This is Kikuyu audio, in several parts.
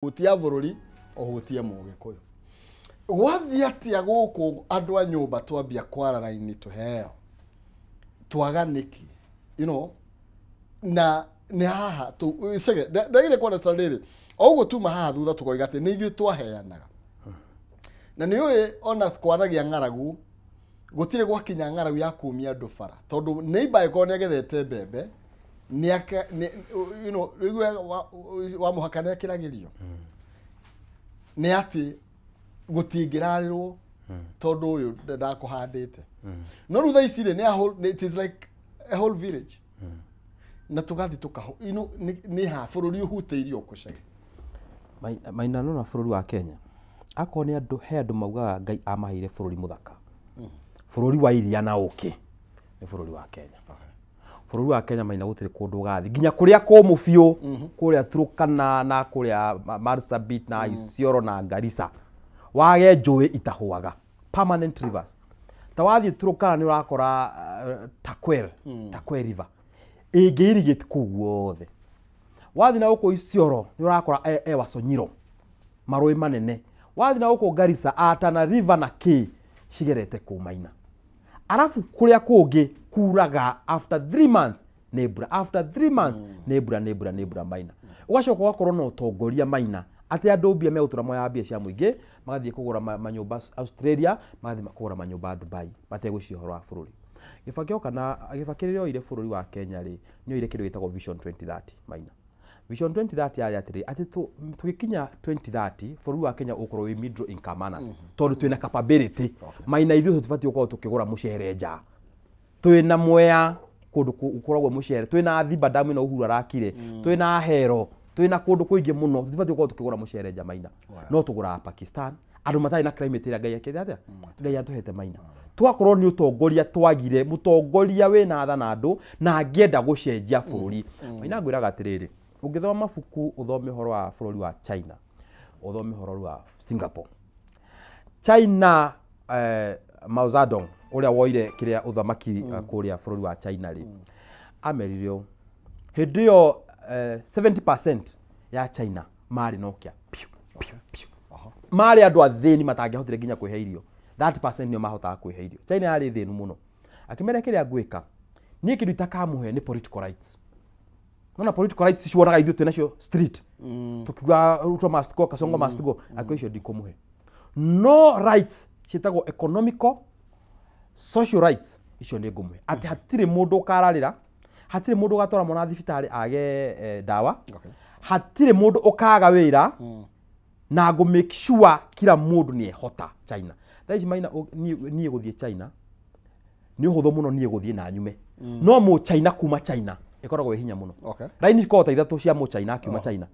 Hutia bũrũri ũhutie Mũgĩkũyũ. Gwathiĩ atĩa gũkũ andũ a nyũmba twambia kwara raini tũheo twaga nĩkĩ, you know, na nĩ haha icege ndagire kuona rĩrĩ o ũguo tuma haha thutha tũkoiga atĩ nĩ ithuĩ twaheanaga na nĩ ũĩ ona kwanagia ng'aragu gũtirĩ gwakinya ng'aragu ya kumia andũ bara tondũ neighbor angĩkorwo nĩ agethete mbembe nĩ you know, rĩu wa mũhaka nĩ akĩragĩrio nĩ atĩ gũtingĩrarĩrwo tondũ ũyũ ndakũhandĩte. No rĩu thaa ici rĩ nĩ it is like a whole village na tũgathiĩ tũkaho, you know, nĩ ha bũrũri ũhutĩirio kũcege. Maina nona bũrũri wa Kenya akorwo nĩ andũ, he andũ maugaga Ngai amaheire bũrũri mũthaka, bũrũri wa iria na ũkĩ, nĩ bũrũri wa Kenya. Bũrũri wa Kenya, Maina, gũtirĩ kũndũ ũgathiĩ nginya kũrĩa kũmũ biũ, kũrĩa Turkana na kũrĩa Marsabit na Isiolo na Garissa, wage njũĩ itahũaga, permanent rivers. Ta wathiĩ Turkana nĩ ũrakora Turkwel River ĩngĩ irrigate kũu guothe. Wathiĩ na gũkũ Isiolo nĩ ũrakora Ewasonyiro, marũĩ manene. Wathiĩ na gũkũ Garissa, Tana River na kĩ cigerete kũu, Maina. Arabu kũrĩa kũngĩ kuraga after 3 months nĩ mbura, after 3 months nĩ mbura, nĩ mbura, nĩ mbura, Maina. Ũgacoka ũgakorwo na ũtongoria, Maina, atĩ andũ mbia megũtũra moyaga mbia cia mũingĩ magathiĩ kũgũra manyũmba Australia, magathiĩ kũgũra manyũmba Dubai mategwĩciria ũhoro wa bũrũri. Gĩbakĩ oka na Gĩbakĩ rĩrĩa oire bũrũri wa Kenya rĩ, nĩ oire kĩndũ gĩtagwo Vision 2030, Maina. Vision 2030 yarĩ atĩrĩ, atĩ tũgĩkinya 2030 bũrũri wa Kenya ũkorwo wĩ middle income earners, tondũ twĩna capability. Maina, ithuĩ tũtibatiĩ gũkorwo tũkĩgũra mũcere nja. Twĩna Mwea kũndũ gũkoragwo mũcere, twĩna Thimba Dam ĩno Uhuru arakire, twĩna Ahero, twĩna kũndũ kũingĩ mũno. Tũtibatiĩ gũkorwo tũkĩgũra mũcere nja, Maina. No tũgũraga Pakistan, andũ matarĩ na climate ĩrĩa Ngai akĩte atĩa, Ngai atũhete, Maina. Twakorwo nĩ ũtongoria twagire, mũtongoria wĩna tha na andũ na angĩenda gũcenjia bũrũri. Maina, ngwĩraga atĩrĩrĩ, ũngĩthoma mabuku ũthome ũhoro wa bũrũri wa China, ũthome ũhoro wa Singapore. China, Mao Zedong ũrĩa woire kĩrĩa ũthamaki kũrĩa bũrũri wa China rĩ, amerire ũũ hĩndĩ ĩyo, 70% ya China marĩ na ũkĩa piũ piũ piũ. Marĩ andũ athĩni matangĩahotire nginya kwĩhe irio. 30% nĩo mahotaga kwĩhe irio. China yarĩ thĩnu mũno. Akĩmera kĩrĩa ngwĩka niĩ, kĩndũ itakamũhe nĩ political rights. Nona political rights ici wonaga ithuĩ twĩnacio street, tukiuga Ruto must go, Kasongo must go, akĩo icio ndikũmũhe. No rights ciĩtagwo economical, social rights, icio nĩ ngũmũhe, atĩ hatirĩ mũndũ ũkararĩra, hatirĩ mũndũ ũgatwara mwana thibitarĩ age ndawa, hatirĩ mũndũ ũkaga wĩra, na ngũ make sure kila mũndũ nĩ ehota. China thaa ici, Maina, niĩ gũthiĩ China nĩ ũhũthũ mũno, niĩ gũthiĩ na nyume. No mũ China kuma China ĩkoragwo ĩ hinya mũno. Raini cikoragwo ta ithatũ cia mũ China akiuma China,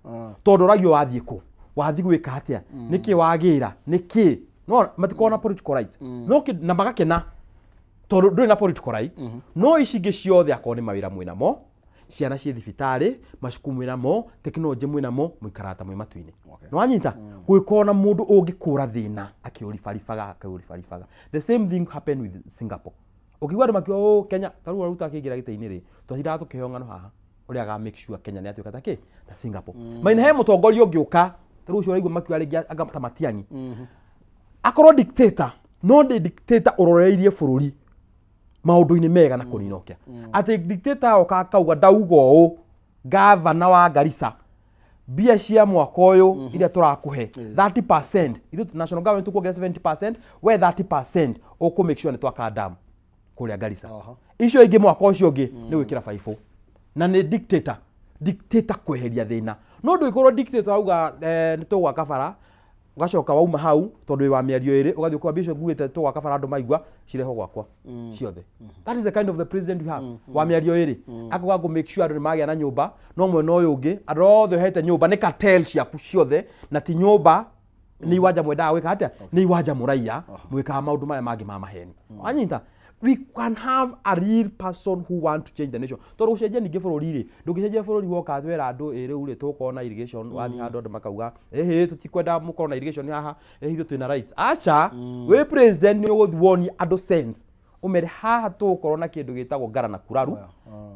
tondũ ũragio wathiĩ kũ, wathiĩ gwĩka atĩa, nĩkĩ wagĩra, nĩkĩ no matikoragwo na political rights no na magakena tondũ ndũrĩ na political rights. No ici ingĩ ciothe, akorwo nĩ mawĩra mwĩnamo, ciana ciĩ thibitarĩ, macukuru mwĩnamo, tekinoronjĩ mwĩnamo, mũikaraga ta mwĩ matu-inĩ. Nĩwanyita gũgĩkorwo na mũndũ ũngĩkũra thĩna akĩũribaribaga, akĩũribaribaga. The same thing happen with Singapore. Ũkĩigua andũ makiuga oh, Kenya ta rĩu Ruto akĩingĩra gĩtĩ-inĩ rĩ, twatindaga tũkĩheo ng'ano haha ũrĩa aga make sure Kenya nĩ atuĩka ta kĩ, ta Singapore. Maina, he mũtongoria ũngĩũka ta rĩu ũcio ũraigua makiuga rĩngĩ anga ta Matiang'i, akorwo dictator, no ndĩ dictator ũroreirie bũrũri maũndũ-inĩ mega na kũnina ũkĩa, atĩ dictator oka akauga ndauga ũũ, gavana wa Garissa, mbia cia mwaka ũyũ iria tũrakũhe 30%, ithuĩ national government tũkuongerera 70%, we 30% ũkũ make sure nĩ twaka dam kũrĩa Garissa. Icio ingĩ mwaka ũcio ũngĩ nĩ gwĩkĩra baibũ. Na nĩ dictator, dictator kweheria thĩna. No ndũgĩkorwo dictator auga nĩ tũgwaka bara, ũgacoka wauma hau tondũ wĩ wa mĩario ĩrĩ, ũgathiĩ ũkauga mbia icio nguĩte tũgwaka bara andũ maigua cirehwo gwakwa ciothe. That is the kind of the president we have, wa mĩario ĩrĩ, akauga ngũ make sure andũ nĩ magĩa na nyũmba, no mwena ũyũ ũngĩ andũ othe ũhete nyũmba nĩ cartel ciaku ciothe, na ti nyũmba, nĩ iwanja mwendaga gwĩka atĩa, nĩ iwanja mũraiya mwĩkaga maũndũ marĩa mangĩ ma maheni. Wanyita, we can have a real person who want to change the nation, tondũ gũcenjia ningĩ bũrũri rĩ, ndũngĩcenjia bũrũri woka twĩra andũ ĩ rĩu rĩ tũgũkorwo na irrigation. Wathiĩ handũ andũ makauga ĩhĩ, tũtikwenda mũkorwo na irrigation haha, ĩhĩ ithuĩ twĩna rights. Aca, wĩ president nĩ ũgũthiĩ wonie andũ sense, ũmere haha tũgũkorwo na kĩndũ gĩtagwo ngara na kuraru.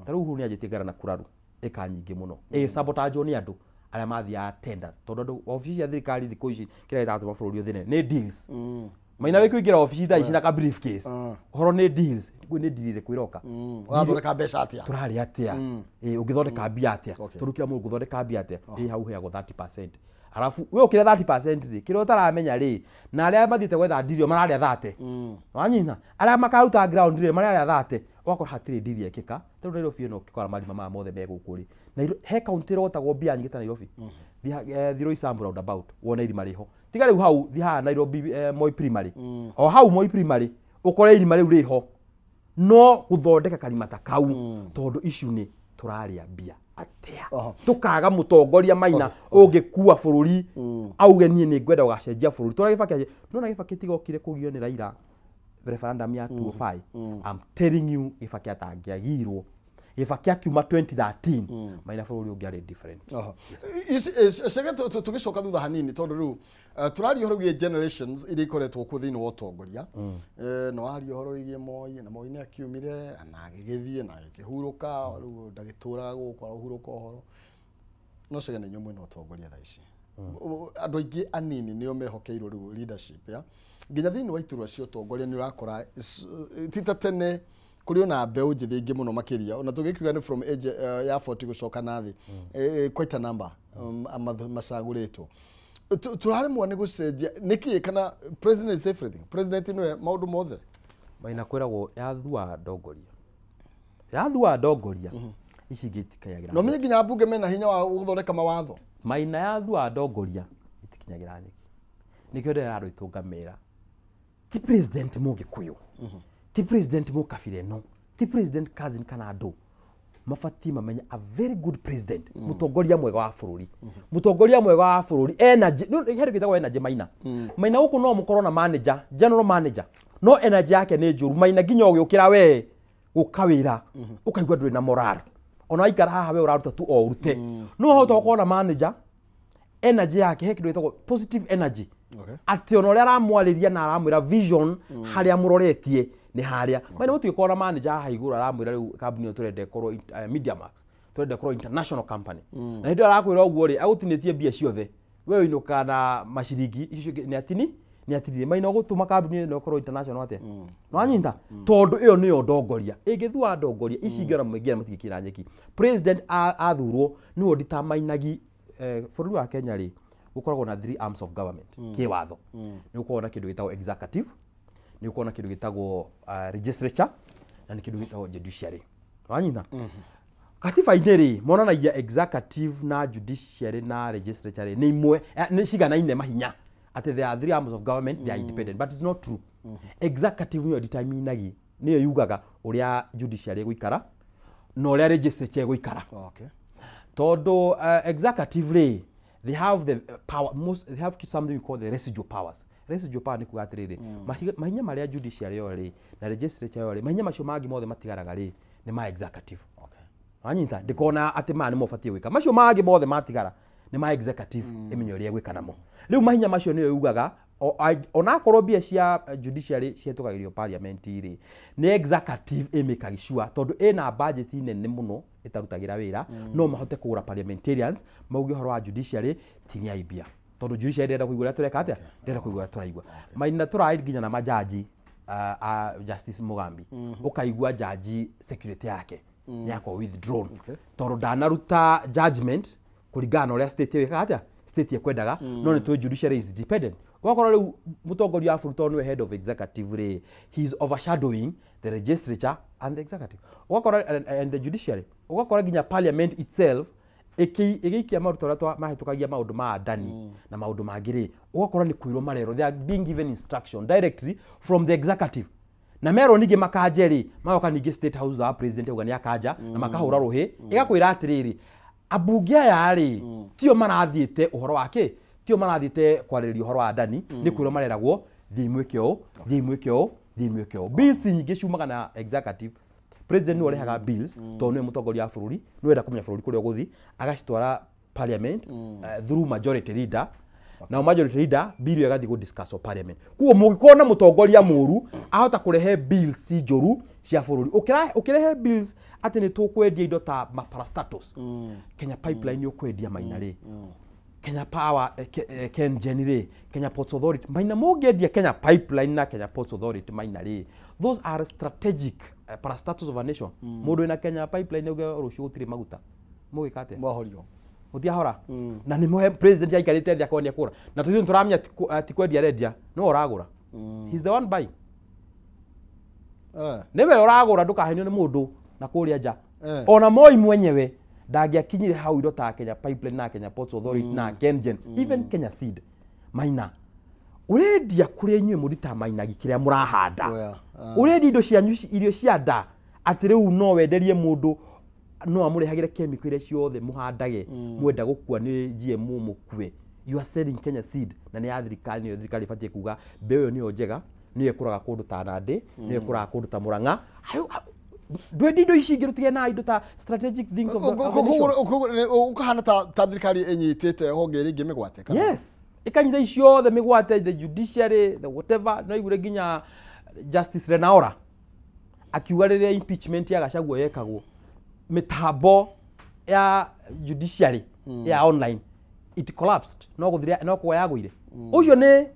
Ta rĩu Uhuru nĩ anjĩtie ngara na kuraru ĩka nyingĩ mũno ĩ sabotage nĩ andũ. Arĩa mathiaga tender, tondũ andũ obici cia thirikari thikũ ici kĩrĩa gĩtatũma bũrũri ũthĩne nĩ deals. Maina wĩ kũingĩra obici thaa ici na ka briefcase, ũhoro nĩ deals, nĩ deal ĩrĩkũ ĩroka. Ũrathondeka mbeca atĩa? Tũrarĩa atĩa? Ũngĩthondeka mbia atĩa? Tondũ kila mũndũ ũngĩthondeka mbia atĩa? Hau ũheagwo 30%, arabu we ũkĩrĩa 30% rĩ, kĩrĩa ũtaramenya rĩ, na arĩa mathiĩte gwetha deal mararĩa 30, wanyina arĩa makaruta ground rĩ mararĩa 30, ũgakora hatirĩ deal yekĩka. Tondũ Nairobi ĩno ũkĩkora marima maya mothe me gũkũ rĩ, he kaunti ĩrotagwo mbia nyingĩ ta Nairobi? Thiĩ Roysambu roundabout wone irima rĩho. Tiga rĩu hau, thiĩ haha Nairobi, Moi Primary, o hau Moi Primary ũkore irima rĩu rĩho, no gũthondeka karima ta kau, tondũ issue nĩ tũrarĩa mbia atĩa, tũkaga mũtongoria Maina ũngĩkua bũrũri auge niĩ nĩ ngwenda gũgacenjia bũrũri. Tũrĩa Gĩbakĩ, nona Gĩbakĩ tiga okire kũgio nĩ Raila referendum ya 2005, I'm telling you, Gĩbakĩ atangĩagirwo, Gĩbakĩ akiuma 2013, Maina bũrũri ũngĩarĩ different. Chege, tũgĩcoka thutha hanini, tondũ rĩu tũraria ũhoro wĩgiĩ generations iria ikoretwo kuo thĩinĩ wa ũtongoria, no waria ũhoro wĩgiĩ Moi, na Moi nĩ akiumire na agĩgĩthiĩ na agĩkĩhurũka, rĩu ndagĩtũraga gũkũ, arahurũka ũhoro. No Chege, nĩ inyuĩ mwĩna ũtongoria thaa ici, andũ aingĩ anini nĩo mehokeirwo rĩu leadership ya nginya thĩinĩ wa iturwa cia ũtongoria. Nĩ ũrakora ti ta tene kũrĩ ona mbeũ njĩthĩ aingĩ mũno makĩria, ona tũgĩkiuga nĩ from age ya 40 gũcoka na thĩ, quite a number macagũrĩtwo. Tũraremwo nĩ gũcenjia nĩkĩ? Kana president is everything, president nĩwe maũndũ mothe? Maina, kwĩragwo yathua ndongoria, yathua ndongoria ici ingĩ itikinyagĩra. No menye nginya mbunge mena hinya wa gũthondeka mawatho. Maina, yathua ndongoria itikinyagĩra nyeki. Nĩkĩo ndĩrera andũ aitũ ngamera, ti president mũgĩkũyũ, ti president mũkabira ĩno, ti president cousin kana andũ mabatiĩ mamenye a very good president, mũtongoria mwega wa bũrũri, mũtongoria mwega wa bũrũri energy he kĩndũ gĩtagwo energy. Maina, Maina, gũkũ no mũkorwo na manager, general manager, no energy yake nĩ njũru, Maina, nginya ũgĩũkĩra we gũka wĩra ũkaigua ndũrĩ na moral, ona waikara haha we ũraruta tu o ũrute. No wahota gũkorwo na manager energy yake, he kĩndũ gĩtagwo positive energy, atĩ ona ũrĩa aramwarĩria na aramwĩra vision harĩa mũroretie nĩ harĩa. Maina, mũtigĩkorwo na manager haha igũrũ aramwĩra rĩu kambuni ĩyo tũrenda ĩkorwo Media Max, tũrenda ĩkorwo international company, na hĩndĩ ĩyo arakwĩra ũguo rĩ, agũtinĩtie mbia ciothe, we ũinũkaga na maciringi icio cingĩ nĩ atini nĩ atinirie. Maina, ũgũtũma kambuni ĩno ĩkorwo international atĩa? Nĩwanyita? Tondũ ĩyo nĩyo ndongoria ĩngĩthua ndongoria ici ingĩ ona mũingĩ matingĩkĩra nyeki. President athurwo nĩwe determinagi bũrũri wa Kenya rĩ, gũkoragwo na three arms of government kĩwatho. Nĩ gũkoragwo na kĩndũ gĩtagwo executive, nĩ gũkoragwo na kĩndũ gĩtagwo legislature, na nĩ kĩndũ gĩtagwo judiciary. Wanyita? Katiba-inĩ rĩ, monanagia executive na judiciary na legislature rĩ nĩ imwe, nĩ ciganaine mahinya, atĩ there are three arms of government, they are independent, but it's not true. Executive nĩyo determinagi, nĩyo yugaga ũrĩa judiciary ĩgũikara na ũrĩa legislature ĩgũikara. Tondũ executive rĩ, they have the power most, they have something we call the residual powers. Residual power nĩ kuga atĩrĩrĩ, mahinya marĩa judiciary yo rĩ na legislature yo rĩ, mahinya macio mangĩ mothe matigaraga rĩ nĩ ma executive. Wanyita? Ndikona atĩ maya nĩmo ũbatiĩ gwĩka, macio mangĩ mothe matigara nĩ ma executive ĩmenye ũrĩa ĩgwĩka namo. Rĩu mahinya macio nĩyo yugaga onakorwo mbia cia judiciary cihetũkagĩrio parliament rĩ, nĩ executive ĩmĩkagi sure, tondũ ĩna budget nene mũno ĩtarutagĩra wĩra, no mahote kũgũra parliamentarians mauge ũhoro wa judiciary tiniai mbia, tondũ judiciary ndĩrenda kũigua ũrĩa tũreka atĩa, ndĩrenda kũigua ũrĩa tũraigua. Maina, tũrarĩ nginya na majaji, Justice Mugambi, ũkaigua jaji security yake nĩ yakorwo withdrawn, tondũ ndanaruta judgment kũringana na ũrĩa state ĩyo ĩkaga atĩa, state ĩkwendaga. No nĩ tũĩ judiciary is independent. Ũgakora rĩu mũtongoria wa bũrũri, tondũ nĩwe head of executive rĩ, he is overshadowing the legislature and the executive, ũgakora and the judiciary. Ũgakora nginya parliament itself ĩgĩikia maruta ũrĩa mahĩtũkagia maũndũ ma Adani na maũndũ mangĩ rĩ, ũgakora nĩ kwĩrwo marerwo, they are being given instruction directly from the executive, na merwo ningĩ makanje rĩ, magoka ningĩ State House wa president auga nĩ akanja na makahũra rũhĩ. Ĩgakwĩra atĩrĩrĩ, ambunge aya rĩ tio marathiĩte ũhoro wa kĩ, tio marathiĩte kwarĩrĩria ũhoro wa Adani, nĩ kwĩrwo mareragwo thiĩ mwĩke ũũ, thiĩ mwĩke ũũ, thiĩ mwĩke ũũ. Bills nyingĩ ciumaga na executive. President nĩwe ũrehaga bills, tondũ nĩwe mũtongoria wa bũrũri, nĩwe ũrenda kũmenya bũrũri kũrĩa ũgũthiĩ, agacitwara parliament through majority leader, nao majority leader bill ĩyo ĩgathiĩ gũ discuss o parliament. Koguo mũngĩkorwo na mũtongoria mũru, ahota kũrehe bills njũru. cia bũrũri. Ũkĩrehe bills atĩ nĩ tũkwendia indo ta maparastatos, Kenya Pipeline ũkwendia Maina rĩ, Kenya Power, KenGen rĩ, Kenya Ports Authority Maina, mũngĩendia Kenya Pipeline na Kenya Ports Authority Maina rĩ, those are strategic parastatals of a nation. Mũndũ wĩna Kenya Pipeline auge rũciũ gũtirĩ maguta, mũgĩka atĩa? Mwahorio. Mũtiahora. Na nĩ mũhe president aikarĩte thĩ akorwo nĩ ekũgũra, na tũthiĩ tũramenya ti kwendia arendia, nĩwe ũragũra. He's the one buying. Nĩwe ũragũra, ndũkahenio nĩ mũndũ na kũrĩa nja. Ona Moi mwenyewe ndangĩakinyire hau indo ta Kenya Pipeline na Kenya Ports Authority na KenGen, even Kenya Seed Maina, ũrendia kũrĩa inyuĩ mũrita Mainagi kĩrĩa mũrahanda. Ũrendia indo cianyu, irio cia nda, atĩ rĩu no wenderie mũndũ no amũrehagĩre chemical iria ciothe mũhandage, mwenda gũkua nĩ GMO mũkue. You are selling Kenya Seed na nĩ ya thirikari, nĩyo thirikari ĩbatiĩ kuga mbeũ ĩyo nĩyo njega, nĩyo ĩkũraga kũndũ ta Nandĩ, nĩyo ĩkũraga kũndũ ta Murang'a. Ndwendi indo ici ingĩ, rũtige na indo ta strategic things of the nation. Ũkahana ta thirikari ĩnyitĩte honge iria ingĩ mĩgwate, kana? Yes, ĩkanyita ici ciothe mĩgwate, the judiciary, the whatever. No igure nginya Justice Lenaora akiuga rĩrĩa impeachment ya Gachagua yekagwo, mĩtambo ya judiciary ya online, it collapsed, no gũthire no kũgwa yagũire. Ũcio nĩ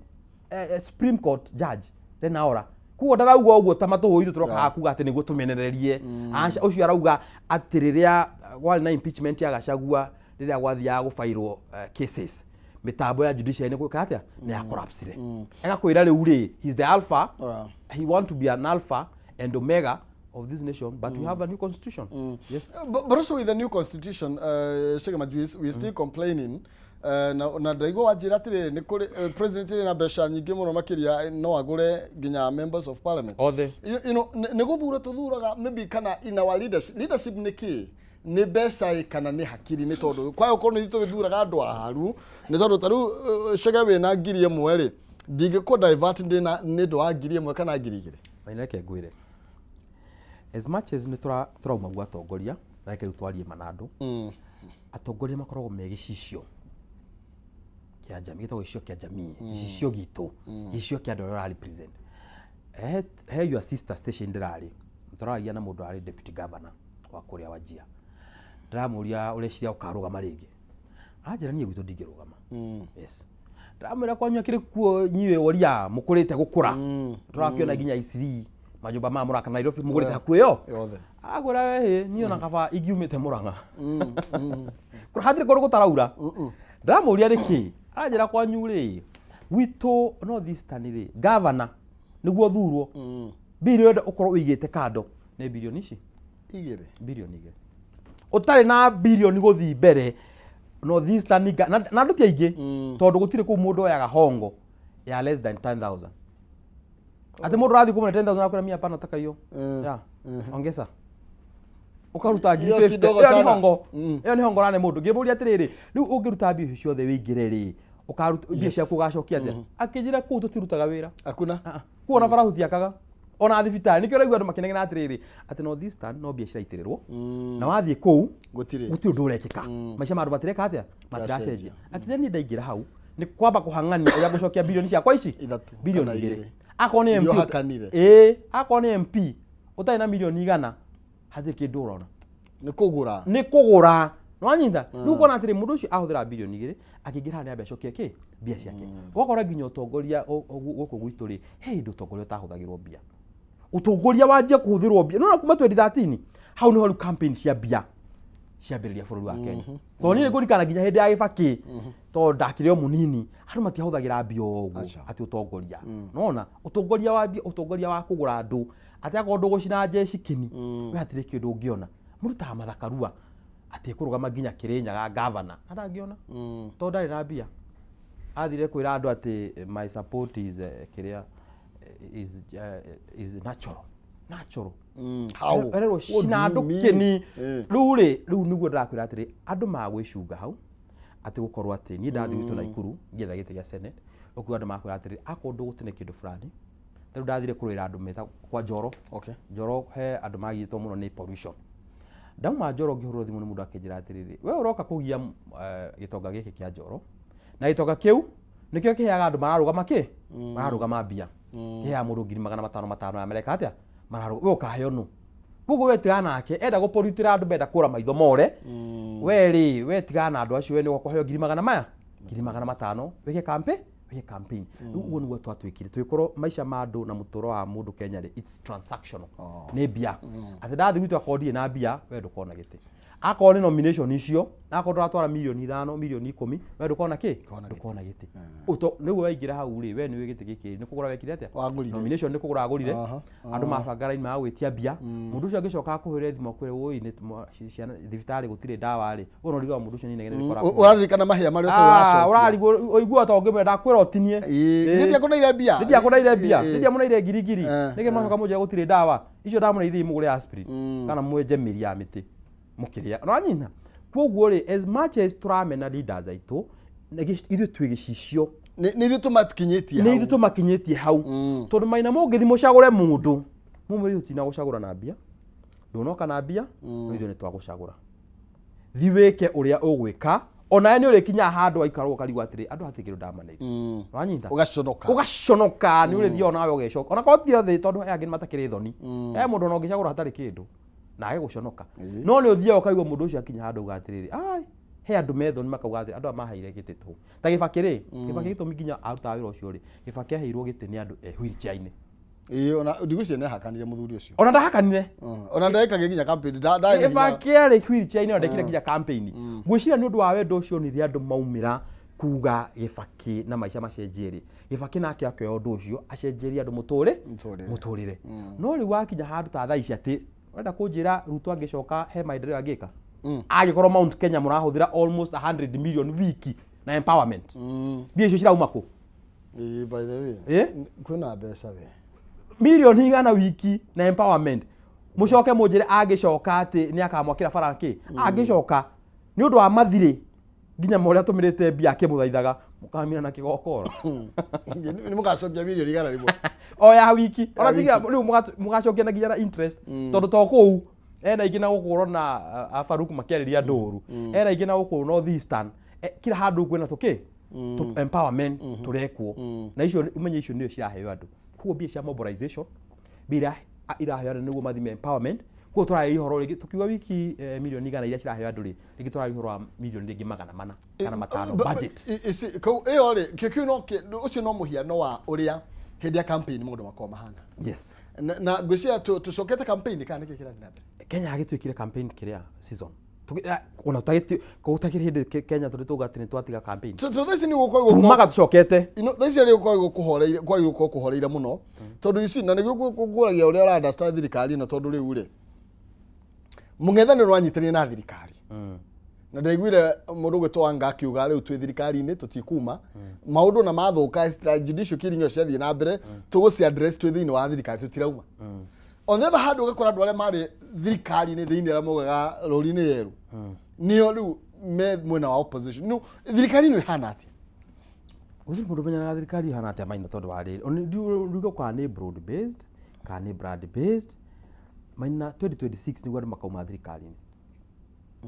Supreme Court judge Lenaora, koguo ndarauga ũguo ta matũhũ ithu tũroka haha kuga atĩ nĩguo tũmenererie. Aca, ũcio arauga atĩ rĩrĩa kwarĩ na impeachment ya Gachagua, rĩrĩa gwathiaga gũbairwo cases, mĩtambo ya judiciary nĩ gwĩka atĩa, nĩ ya collapsire. Agakwĩra rĩu rĩ, he's the alpha, he want to be an alpha and omega of this nation, but we have a new constitution. Yes. But also with the new constitution, Chege Majuis, we are still complaining. Na ndaigua wanjĩra atĩrĩrĩ, nĩ kũrĩ president ĩrĩ mbeca nyingĩ mũno makĩria, no agũre nginya members of parliament. Othe. Nĩ gũthura tũthuraga maybe, kana in our leadership nĩ kĩ, nĩ mbeca ĩ kana nĩ hakiri? Nĩ tondũ kwaya gũkorwo nĩ ithuĩ tũgĩthuraga andũ aharu, nĩ tondũ ta rĩu Chege wĩna 1000 rĩ, ndingĩkũ divert ndĩna nĩ ũndũ wa 1000 kana 2000. Maina, reke ngwĩre, as much as nĩ tũraumagua atongoria, na reke rĩu twarie ma na andũ, atongoria makoragwo me gĩcicio kĩa jamii, gĩtagwo gĩcicio kĩa jamii, gĩcicio gitũ, gĩcicio kĩa andũ arĩa ũra represent. He your sister station ndĩrarĩ, tũraragia na mũndũ arĩ deputy governor wa kũrĩa Wajir, ndĩramũria ũreciria ũkarũgama rĩngĩ, anjĩra niĩ gwitũ ndingĩrũgama. Yes, ndĩramwĩra kwanyu akĩrĩ kuo nyuĩ woria mũkũrĩte gũkũra, tũrakĩona nginya Isiri manyũmba maya mũraka Nairobi mũgũrĩte hakuhĩ yo. Yothe. Agwĩra we hĩ, niĩ ona kaba ingiumĩte Mũrang'a, hatirĩ kũndũ gũtaraura. Ndĩramũria nĩkĩ, aranjĩra kwanyu rĩ, gwitũ North Eastern rĩ, governor nĩguo thurwo, mbiri ũrenda ũkorwo ũigĩte kando nĩ birioni ici. 2. Birioni 2. Ũtarĩ na birioni gũthiĩ mbere North Eastern na andũ ti aingĩ, tondũ gũtirĩ kũu mũndũ oyaga hongo ya less than 10,000, atĩ mũndũ ũrathiĩ kumũne 10,000 akwĩra mia hapana, nataka hiyo ya ongeza, ũkaruta ngiri Hiyo 50. kidogo Ĩyo nĩ sana. hongo, ĩyo nĩ hongo rane mũndũ. Ngĩmũria atĩrĩrĩ, rĩu ũngĩruta mbia icio ciothe wĩingĩre rĩ, ũkaruta mbia ciaku ũgacokia atĩa? Akĩnjĩra kũu tũtirutaga wĩra. Hakuna. Ah, ah. Kũu ona bara tũtiakaga, ona thibitarĩ. Nĩkĩo ũraigua andũ makĩnegena atĩrĩrĩ, atĩ North Eastern no mbia ciraitĩrĩrwo, na wathiĩ kũu gũtirĩ. Gũtirĩ ũndũ ũrekĩka. Maica ma andũ matireka atĩa, matiracenjia. Akĩnjĩra niĩ ndaingĩra hau nĩ kwamba kũhang'ania ũrĩa ngũcokia birioni ciakwa ici. 3 Birioni kana 2. 2. Akorwo nĩ Iria MP ũhakanire. Ĩĩ, akorwo nĩ MP ũtarĩ na mirioni 100, hatirĩ kĩndũ ũrona. Nĩ kũgũra. Nĩ kũgũra, nĩwanyita? Rĩu ũkona atĩrĩ, mũndũ ũcio ahũthĩra birioni 2 akĩingĩra haha nĩ ambe acokie kĩ mbia ciake. Ũgakora nginya ũtongoria gũkũ gwitũ rĩ, he hĩndĩ ũtongoria ũtahũthagĩrwo mbia, ũtongoria wanjia kũhũthĩrwo mbia nona kuma 2013. Hau nĩho rĩu campaign cia mbia ciambĩrĩria bũrũri wa Kenya, tondũ niĩ nĩngũririkana nginya hĩndĩ ya Gĩbakĩ, tondũ ndakĩrĩ o mũnini, andũ matiahũthagĩra mbia o ũguo. Aca. Atĩ ũtongoria nona ũtongoria wa mbia, ũtongoria wa kũgũra andũ, atĩ akorwo ndũgũcina njeci kĩni, we hatirĩ kĩndũ ũngĩona. Mũndũ ta Martha Karua atĩ ekũrũgama nginya Kĩrĩnyaga gavana na ndangĩona, tondũ ndarĩ na mbia. Athire kwĩra andũ atĩ my support is kĩrĩa is natural, natural. How? Ererwo What do cina you andũ mean? kĩni. Rĩu rĩ, rĩu nĩguo ndĩrakwĩra atĩrĩ, andũ magwĩcunga hau atĩ gũkorwo atĩ niĩ ndathiĩ gwitũ Naikuru ngĩetha gĩtĩ gĩa senate, ũkuga andũ makwĩra atĩrĩ, akorwo ndũgũtene kĩndũ fulani. Ta rĩu ndathire kũrũĩra andũ meta kwa Njoro. Njoro he andũ magiyĩtwo mũno nĩ pollution. Ndauma Njoro ngĩhũrwo thimũ nĩ mũndũ akĩnjĩra atĩrĩrĩ, we ũroka kũgia gĩtonga gĩkĩ kĩa Njoro, na gĩtonga kĩu nĩkĩo kĩheaga andũ mararũgama kĩ mararũgama mbia, kĩheaga mũndũ 500,000 500 ya mereka atĩa. Mararũ we ũkaheo nũ? Koguo we tigana nake, enda gũpolutĩra andũ menda kũra maitho more. We rĩ, we tigana na andũ acio, we nĩ ũkũheo ngiri magana maya, ngiri magana matano, wĩke campaign, wĩke campaign. Rĩu ũguo nĩguo twatuĩkire. Tũgĩkorwo maica ma andũ na mũtũro wa mũndũ Kenya rĩ, it's transactional. Nĩ mbia. Atĩ ndathiĩ gwitũ akorwo ndirĩ na mbia, we ndũkona gĩtĩ. Akorwo nĩ nomination icio, akorwo ndũratwara mirioni 5, mirioni 10, we ndũkona kĩ? Ndũkona gĩtĩ. Nĩguo waingĩra hau rĩ, we nĩũĩ gĩtĩ gĩkĩ nĩ kũgũra wekire atĩa? Wagũrire. Nomination nĩ kũgũra agũrire. Andũ mabanga raini magagwĩtia mbia. Mũndũ ũcio angĩcoka akũhũrĩre thimũ akwĩre wũi nĩ ciana thibitarĩ gũtirĩ ndawa rĩ, we no ũrigagwo mũndũ ũcio nĩ inegene rĩkora. Ũraririkana mahĩa marĩa ũtarĩ ũracokia. Ũrarigwo ũiguaga ta ũngĩmwĩra ndakwĩra ũtinie. Nĩ ndiakũneire mbia. Nĩ ndiakũneire mbia. Nĩ ndiamũneire ngiri ngiri. Nĩkĩ mwacoka mũnjĩra gũtirĩ ndawa? Icio ndamũneire ithiĩ mũgũre aspirin. Kana mwenje mĩri ya mĩtĩ. Mũkĩrĩa. No anyina. Koguo rĩ, as much as tũramena leaders aitũ, ithuĩ twĩ gĩcicio. Nĩ ithuĩ tũmakinyĩtie hau. Nĩ ithuĩ tũmakinyĩtie hau. Tondũ maina mũngĩthiĩ mũcagũre mũndũ, mũmwĩre ithuĩ tũtinagũcagũra na mbia, ndũnoka na mbia, no ithuĩ nĩtwagũcagũra. Thiĩ wĩke ũrĩa ũgwĩka, onawe nĩ ũrĩkinyaga handũ waikarwo ũkarigwo atĩrĩ, andũ hatirĩ kĩndũ ndamaneire. Wanyita? Ũgaconoka. Ũgaconoka, nĩ ũrĩthiaga onawe ũgecoka. Ona korwo ti othe, tondũ he angĩ matakĩrĩ thoni. He mũndũ ona ũngĩcagũra hatarĩ kĩndũ, na age gũconoka. No nĩ ũthiaga ũkaigua mũndũ ũcio akinya handũ uga atĩrĩrĩ, ai, he andũ me thoni makauga atĩrĩ, andũ aya maheire gĩtĩ tũhũ. Ta Gĩbakĩ rĩ, Gĩbakĩ gĩtũmi nginya arutaga wĩra ũcio rĩ, Gĩbakĩ aheirwo gĩtĩ nĩ andũ e wheelchair-inĩ. Ĩĩ, ona ndigwĩciria nĩ ahakanire mũthuri ũcio. Ona ndahakanire. Ona ndekagĩra nginya campaign, ndarĩ na hinya. Gĩbakĩ arĩ wheelchair-inĩ, ona ndekire nginya campaign. Ngwĩciria nĩ ũndũ wa wendo ũcio onire andũ maumĩra kuga Gĩbakĩ na maica macenjie rĩ, Gĩbakĩ nake akĩoya ũndũ ũcio acenjerie andũ mũtũrĩre. No rĩu wakinya handũ ta thaa ici atĩ ũrenda kũnjĩra Ruto angĩcoka he maendeleo angĩka? Angĩkorwo Mount Kenya mũrahũthĩra almost 100 million wiki na empowerment. Mbia icio cirauma kũ? Ĩĩ, by the way. Kwĩna mbeca we. Mirioni igana wiki na empowerment. Mũcoke mũnjĩre angĩcoka atĩ nĩ akamwakĩra bara kĩ? Angĩcoka nĩ ũndũ wa mathirĩ nginya ma ũrĩa atũmĩrĩte mbia akĩmũthaithaga, mũkamira na kĩgokora. Nĩ mũgacokia mirioni igana rĩmwe. O ya wiki. Ona Ya tiga wiki. rĩu mũgacokia na nginya na interest. Tondũ to kũu ena ingĩ na gũkũ ũrona a Farouk makĩarĩria andũ ũru. Ena ingĩ na gũkũ North Eastern. Kila handũ kwĩna tũkĩ? Empowerment tũrekwo. Na icio ũmenye icio nĩcio ciraheo andũ. Koguo mbia cia mobilization, mbia iria iraheo andũ nĩguo mathime empowerment. Koguo tũraria ũhoro rĩngĩ tukiuga wiki mirioni igana iria ciraheo andũ rĩ, rĩngĩ tũraria ũhoro wa mirioni rĩngĩ magana mana kana matano budget. Kau ĩyo rĩ, kĩu no ũcio no mũhiano wa ũrĩa hĩndĩ ya campaign maũndũ makoragwo mahana. Yes. Na ngwĩciria tũcokete campaign kana nĩkĩ kĩrathiĩ na mbere? Kenya agĩtuĩkire campaign kĩrĩa season. Ona gũtakĩrĩ hĩndĩ Kenya tũrĩ tũga atĩ nĩ twatiga campaign. Thaa ici nĩ gũkoragwo Tumaga tũcokete. Thaa ici nĩ gũkoragwo kũhoreire, kwagĩrĩirwo gũkorwo kũhoreire mũno. Tondũ ici, na nĩguo ngũragia ũrĩa ũra understand thirikari ĩno, tondũ rĩu rĩ, mũng'ethanĩro wanyitanire na thirikari. Na ndaiguire mũndũ ũgwĩtwo Wanga akiuga rĩu twĩ thirikari-inĩ tũtikuma. Maũndũ na mathũka, judicial killing ĩyo ciathiĩ na mbere, tũgũci address twĩ thĩinĩ wa thirikari tũtirauma. On the other hand, ũgakora andũ arĩa marĩ thirikari-inĩ thĩinĩ arĩa maugaga rũri-inĩ yerũ. Nĩo rĩu me mwena wa opposition. No, thirikari ĩno ĩhana atĩa? Gũtirĩ mũndũ ũmenyanaga thirikari ĩhana atĩa Maina tondũ wa rĩrĩ. Ona ndiuga kana nĩ broad based, kana nĩ brand based. Maina 2026 nĩguo andũ makauma thirikari-inĩ.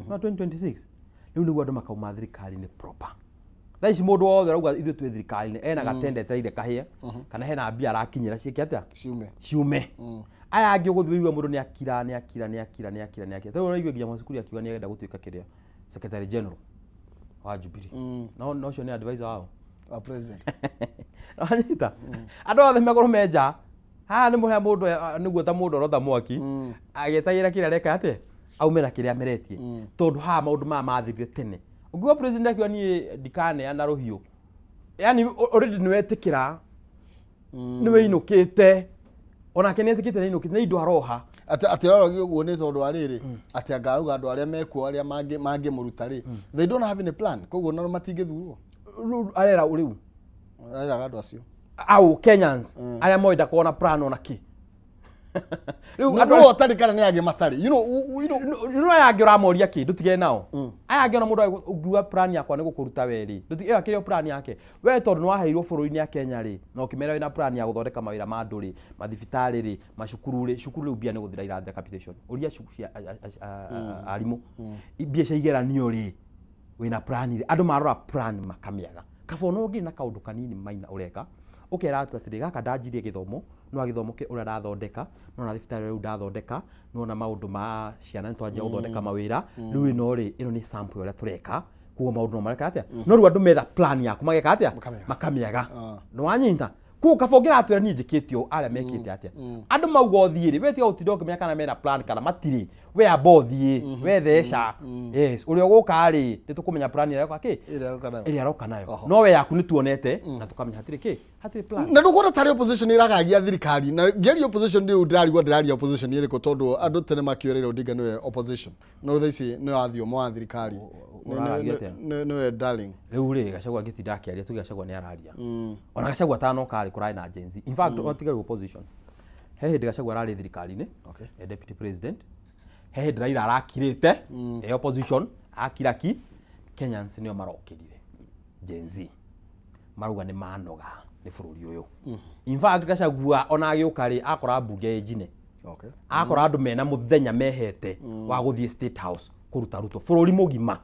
No 2026 rĩu nĩguo andũ makauma thirikari-inĩ proper. Thaa ici mũndũ wothe arauga ithuĩ twĩ thirikari-inĩ, ena gatende etereire kahĩe, kana hena mbia arakinyĩra ciĩke atĩa? Ciume. Ciume. Aya angĩ ũgũthiĩ ũigue mũndũ nĩ akira, nĩ akira, nĩ akira, nĩ akira, nĩ akira. Tarĩu ũraigua nginya Mwacukuri akiuga nĩ arenda gũtuĩka kĩrĩa Secretary General wa Jubilee. No ũcio nĩ advisor wao. Wa president. Wanyita? Andũ othe megũrũ me nja. Haha nĩ mũrĩa mũndũ, nĩguo ta mũndũ arotha mwaki, agĩetagĩra kĩrĩa areka atĩa? Aume na kĩrĩa ameretie. Tondũ haha maũndũ maya mathirire tene. Ũngiuga president akiuga niĩ ndikaneana rũhiũ. Yaani already nĩwetĩkĩra, nĩwĩinũkĩte. Onake nĩetĩkĩte nĩainũkĩte, nĩ indo aroha. Atĩ ũroragia ũguo nĩ tondũ wa rĩrĩ, atĩ anga arauga andũ arĩa mekuo arĩa mangĩmũruta rĩ, they don't have any plan, koguo nao matingĩthurwo. Rĩu arera ũ rĩu? Areraga andũ acio. Au Kenyans, arĩa moĩ ndakoragwo na plan ona kĩ. Rĩu No, andũ no, ũtarĩ kana nĩ angĩ matarĩ. You know, you know. No, no, aya angĩ ũramoria kĩ, ndũtigane nao. Aya angĩ ona mũndũ ũngiuga plan yakwa nĩ gũkũruta we rĩ, ĩyo akĩrĩ o plan yake. We tondũ nĩ waheirwo bũrũri-inĩ ya Kenya rĩ, na ũkĩmera wĩna plan ya gũthondeka mawĩra ma andũ rĩ, mathibitarĩ rĩ, macukuru rĩ, cukuru rĩu mbia nĩ gũthira irathira capitation. Ũria cukuru cia arimũ. Mbia cia igeranio rĩ, wĩna plan rĩ, andũ marora plan makamĩaga. Kaba ona ũngĩ na kaũndũ kanini Maina ũreka, Ũkera atĩ atĩrĩ gaka ndanjirie gĩthomo no gĩthomo ũrĩa ndathondeka no na thibitarĩ rĩu ndathondeka no na maũndũ ma ciana nĩ twanjia gũthondeka mawĩra rĩu ĩno rĩ ĩno nĩ sample ũrĩa tũreka koguo maũndũ no mareka atĩa no rĩu andũ metha plan yaku mageka atĩa makamĩaga nĩ wanyita koguo kaba ũngĩratwĩra niĩ njĩkĩte ũũ arĩa mekĩte atĩa andũ mauga ũthiĩ rĩ we tiga gũtinda ũkĩmenya kana mena plan kana matirĩ we amba ũthiĩ we theca yes ũrĩa ũgũka rĩ nĩ tũkũmenya plan ĩrĩa aroka kĩ ĩrĩa aroka nayo no we yaku nĩ tuonete na tũkamenya hatirĩ kĩ hatirĩ plan na ndũkuona tarĩ opposition ĩragagia thirikari na ngĩaria opposition ndĩu ndĩrarigwo ndĩraria opposition ĩrĩkũ tondũ andũ tene makĩũrĩra Odinga nĩwe opposition no thaa ici nĩwe athiomo wa thirikari nĩwe darling rĩu rĩ Gachagua angĩtinda akĩaria tuge Gachagua nĩ araria ona Gachagua atanoka rĩ kũrarĩ na Gen Z in fact tiga rĩu opposition he hĩndĩ Gachagua ararĩ thirikari-inĩ deputy president he hĩndĩ Raila arakirĩte e opposition akiraki Kenyans nĩo marokĩrire Gen Z marauga nĩ manoga nĩ bũrũri ũyũ in fact Gachagua ona agĩũka rĩ akora mbunge ĩ njine akora andũ mena mũthenya mehete wa gũthiĩ State House kũruta Ruto bũrũri mũgima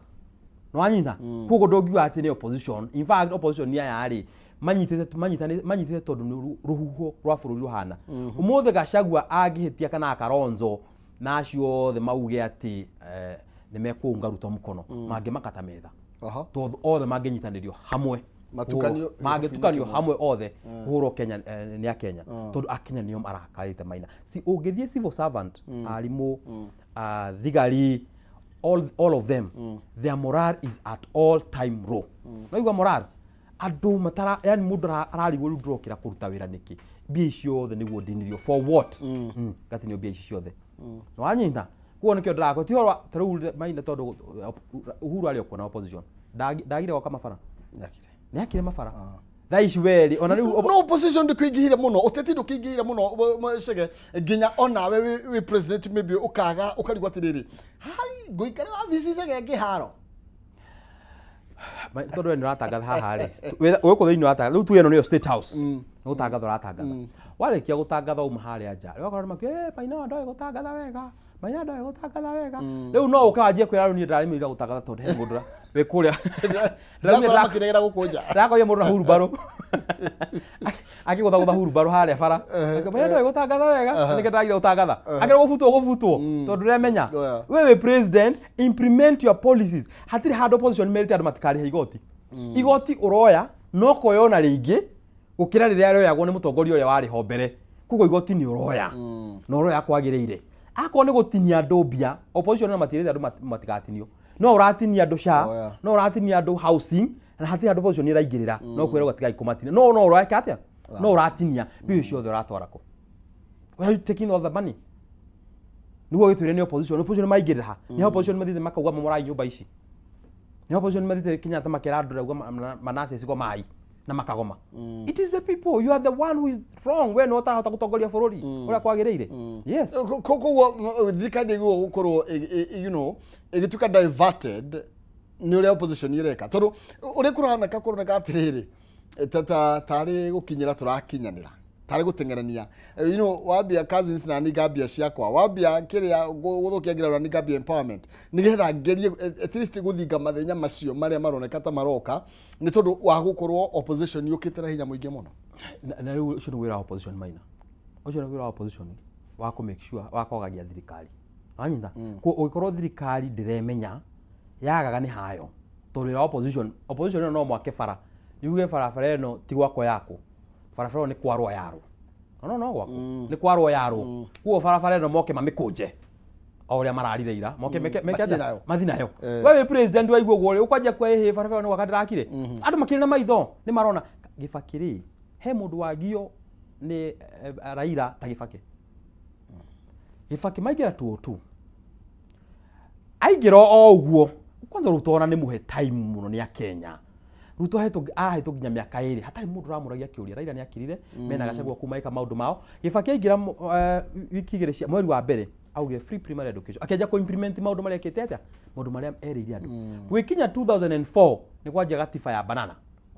nwanyita koguo ndũngiuga atĩ nĩ opposition in fact opposition nĩ aya rĩ manyitĩte tondũ nĩ rũhuho rwa bũrũri rũhana ũmũthĩ Gachagua angĩhĩtia kana akaronzo na acio othe mauge atĩ nĩ mekũunga Ruto mũkono mangĩmakata metha tondũ othe mangĩnyitanĩrio hamwe mangĩtukanio hamwe othe kũhũrwo Kenya nĩ a Kenya tondũ akenya nĩo marakarĩte maina si ũngĩthiĩ civil servant arimũ thigari all of them their morale is at all time low naigua morale andũ matara yani mũndũ ararigwo rĩu ndĩrokĩra kũruta wĩra nĩkĩ mbia ici ciothe nĩguo ndinirio for what ngatinio mbia ici ciothe nĩwanyita koguo nĩkĩo ndĩrakwo ti ũhoro ta rĩu maina tondũ Uhuru arĩ o kuo na opposition ndagire gwaka mabara nĩakire mabara thaa ici werĩ ona rĩu no opposition ndũkĩingĩhire mũno ũteti ndũkĩingĩhire mũno Chege nginya onawe wĩ president maybe ũkaga ũkarigwo atĩrĩrĩ hai ngũikara wabici Chege ngĩharo tondũ we nĩũratangatha haha rĩ gũkũ thĩinĩ ũratangatha rĩu tuge ĩno nĩyo State House nĩ gũtangatha ũratangatha warĩkia gũtangatha uma harĩa nja rĩu akorwo nĩmakiuga Maina ndoĩ gũtangatha wega Maina ndoĩ gũtangatha wega rĩu no ũke wanjie kwĩra rĩu niĩ ndĩrarĩmĩrĩra gũtangatha tondũ he mũndũ wĩ kũrĩa ndĩrakora gũkũ nja ndĩrakorire mũndũ na hurumbarũ akĩgũthagũtha hurumbarũ harĩa bara Maina ndoĩ gũtangatha wega nĩkĩo ndĩragire gũtangatha akĩrwo gũbutwo gũbutwo tondũ ndũremenya we wĩ president implement your policies hatirĩ handũ opposition merĩte andũ matikarĩhe igoti igoti ũroya no koyona rĩingĩ gũkĩra rĩrĩa rĩoyagwo nĩ mũtongoria ũrĩa warĩ ho mbere koguo igoti nĩ ũroya na ũroya kwagĩrĩire akorwo nĩ gũtinia andũ mbia opposition no matirĩte andũ matigatinio no ũratinia andũ SHA no ũratinia andũ housing na hatirĩ andũ opposition ĩraingĩrĩra no kwĩrwo gatigai kũmatinia no no ũreka atĩa no ũratinia mbia ciothe ũratwara kũ where are you taking all the money nĩguo gĩtwĩre nĩ opposition opposition maingĩrĩra ha nĩ opposition mathiĩte makauga momorai nyũmba ici nĩ opposition mathiĩte Kenyatta makera andũ rauga manase cigo mai na makagoma it is the people you are the one who is wrong we no ũtarahota gũtongoria bũrũri ũrĩa kwagĩrĩire yes koguo thirikari ĩgũo gũkorwo you know ĩgĩtuĩka diverted nĩ ũrĩa opposition ĩreka tondũ ũrĩa kũroneka kũroneka atĩrĩrĩ tarĩ gũkinyĩra tũrakinyanĩra tarĩ gũteng'erania you know wambia cousins na niĩ ngambia ciakwa wambia kĩrĩa gũthũkia ngĩra na ngambia empowerment nĩgetha ngerie at least gũthinga mathenya macio marĩa maroneka ta maroka nĩ tondũ wa gũkorwo opposition yũkĩte na hinya mũingĩ mũno na rĩu ũcio nĩ wĩra wa opposition Maina ũcio nĩ wĩra wa opposition wa kũ make sure wa kwagagia thirikari wanyita ũngĩkorwo thirikari ndĩremenya yagaga nĩ hayo tondũ wĩra wa opposition opposition ĩno no mwake bara yuge barabara ĩno ti gwakwo yakwo barabara ĩno nĩ kwarwo yarwo no no gwakwo nĩ kwarwo yarwo kuo barabara ĩno moke mamĩkũnje o ũrĩa mararire ira moke meke atĩa mathi nayo we wĩ president waigua ũguo rĩ ũkwanjia kuoya ĩhĩ barabara ĩno nĩ gwaka ndĩrakire andũ makĩrĩ na maitho nĩ marona Gĩbakĩ rĩ he mũndũ wagio nĩ Raila ta Gĩbakĩ Gĩbakĩ maingĩra 202 aingĩra o ũguo kwanza Ruto ona nĩ mũhe time mũno nĩ Akenya Ruto ahetwo nginya mĩaka ĩrĩ hatarĩ mũndũ ũramũragia kĩũria Raila nĩ akirire mena Gachagua kuma ĩka maũndũ mao Gĩbakĩ aingĩra wiki igĩrĩ cia mweri wa mbere augire free primary education akĩanjia kũ implement maũndũ marĩa ekĩte atĩa maũndũ marĩa erĩire andũ gwĩkinya 2004 nĩ kwanjia gatiba ya banana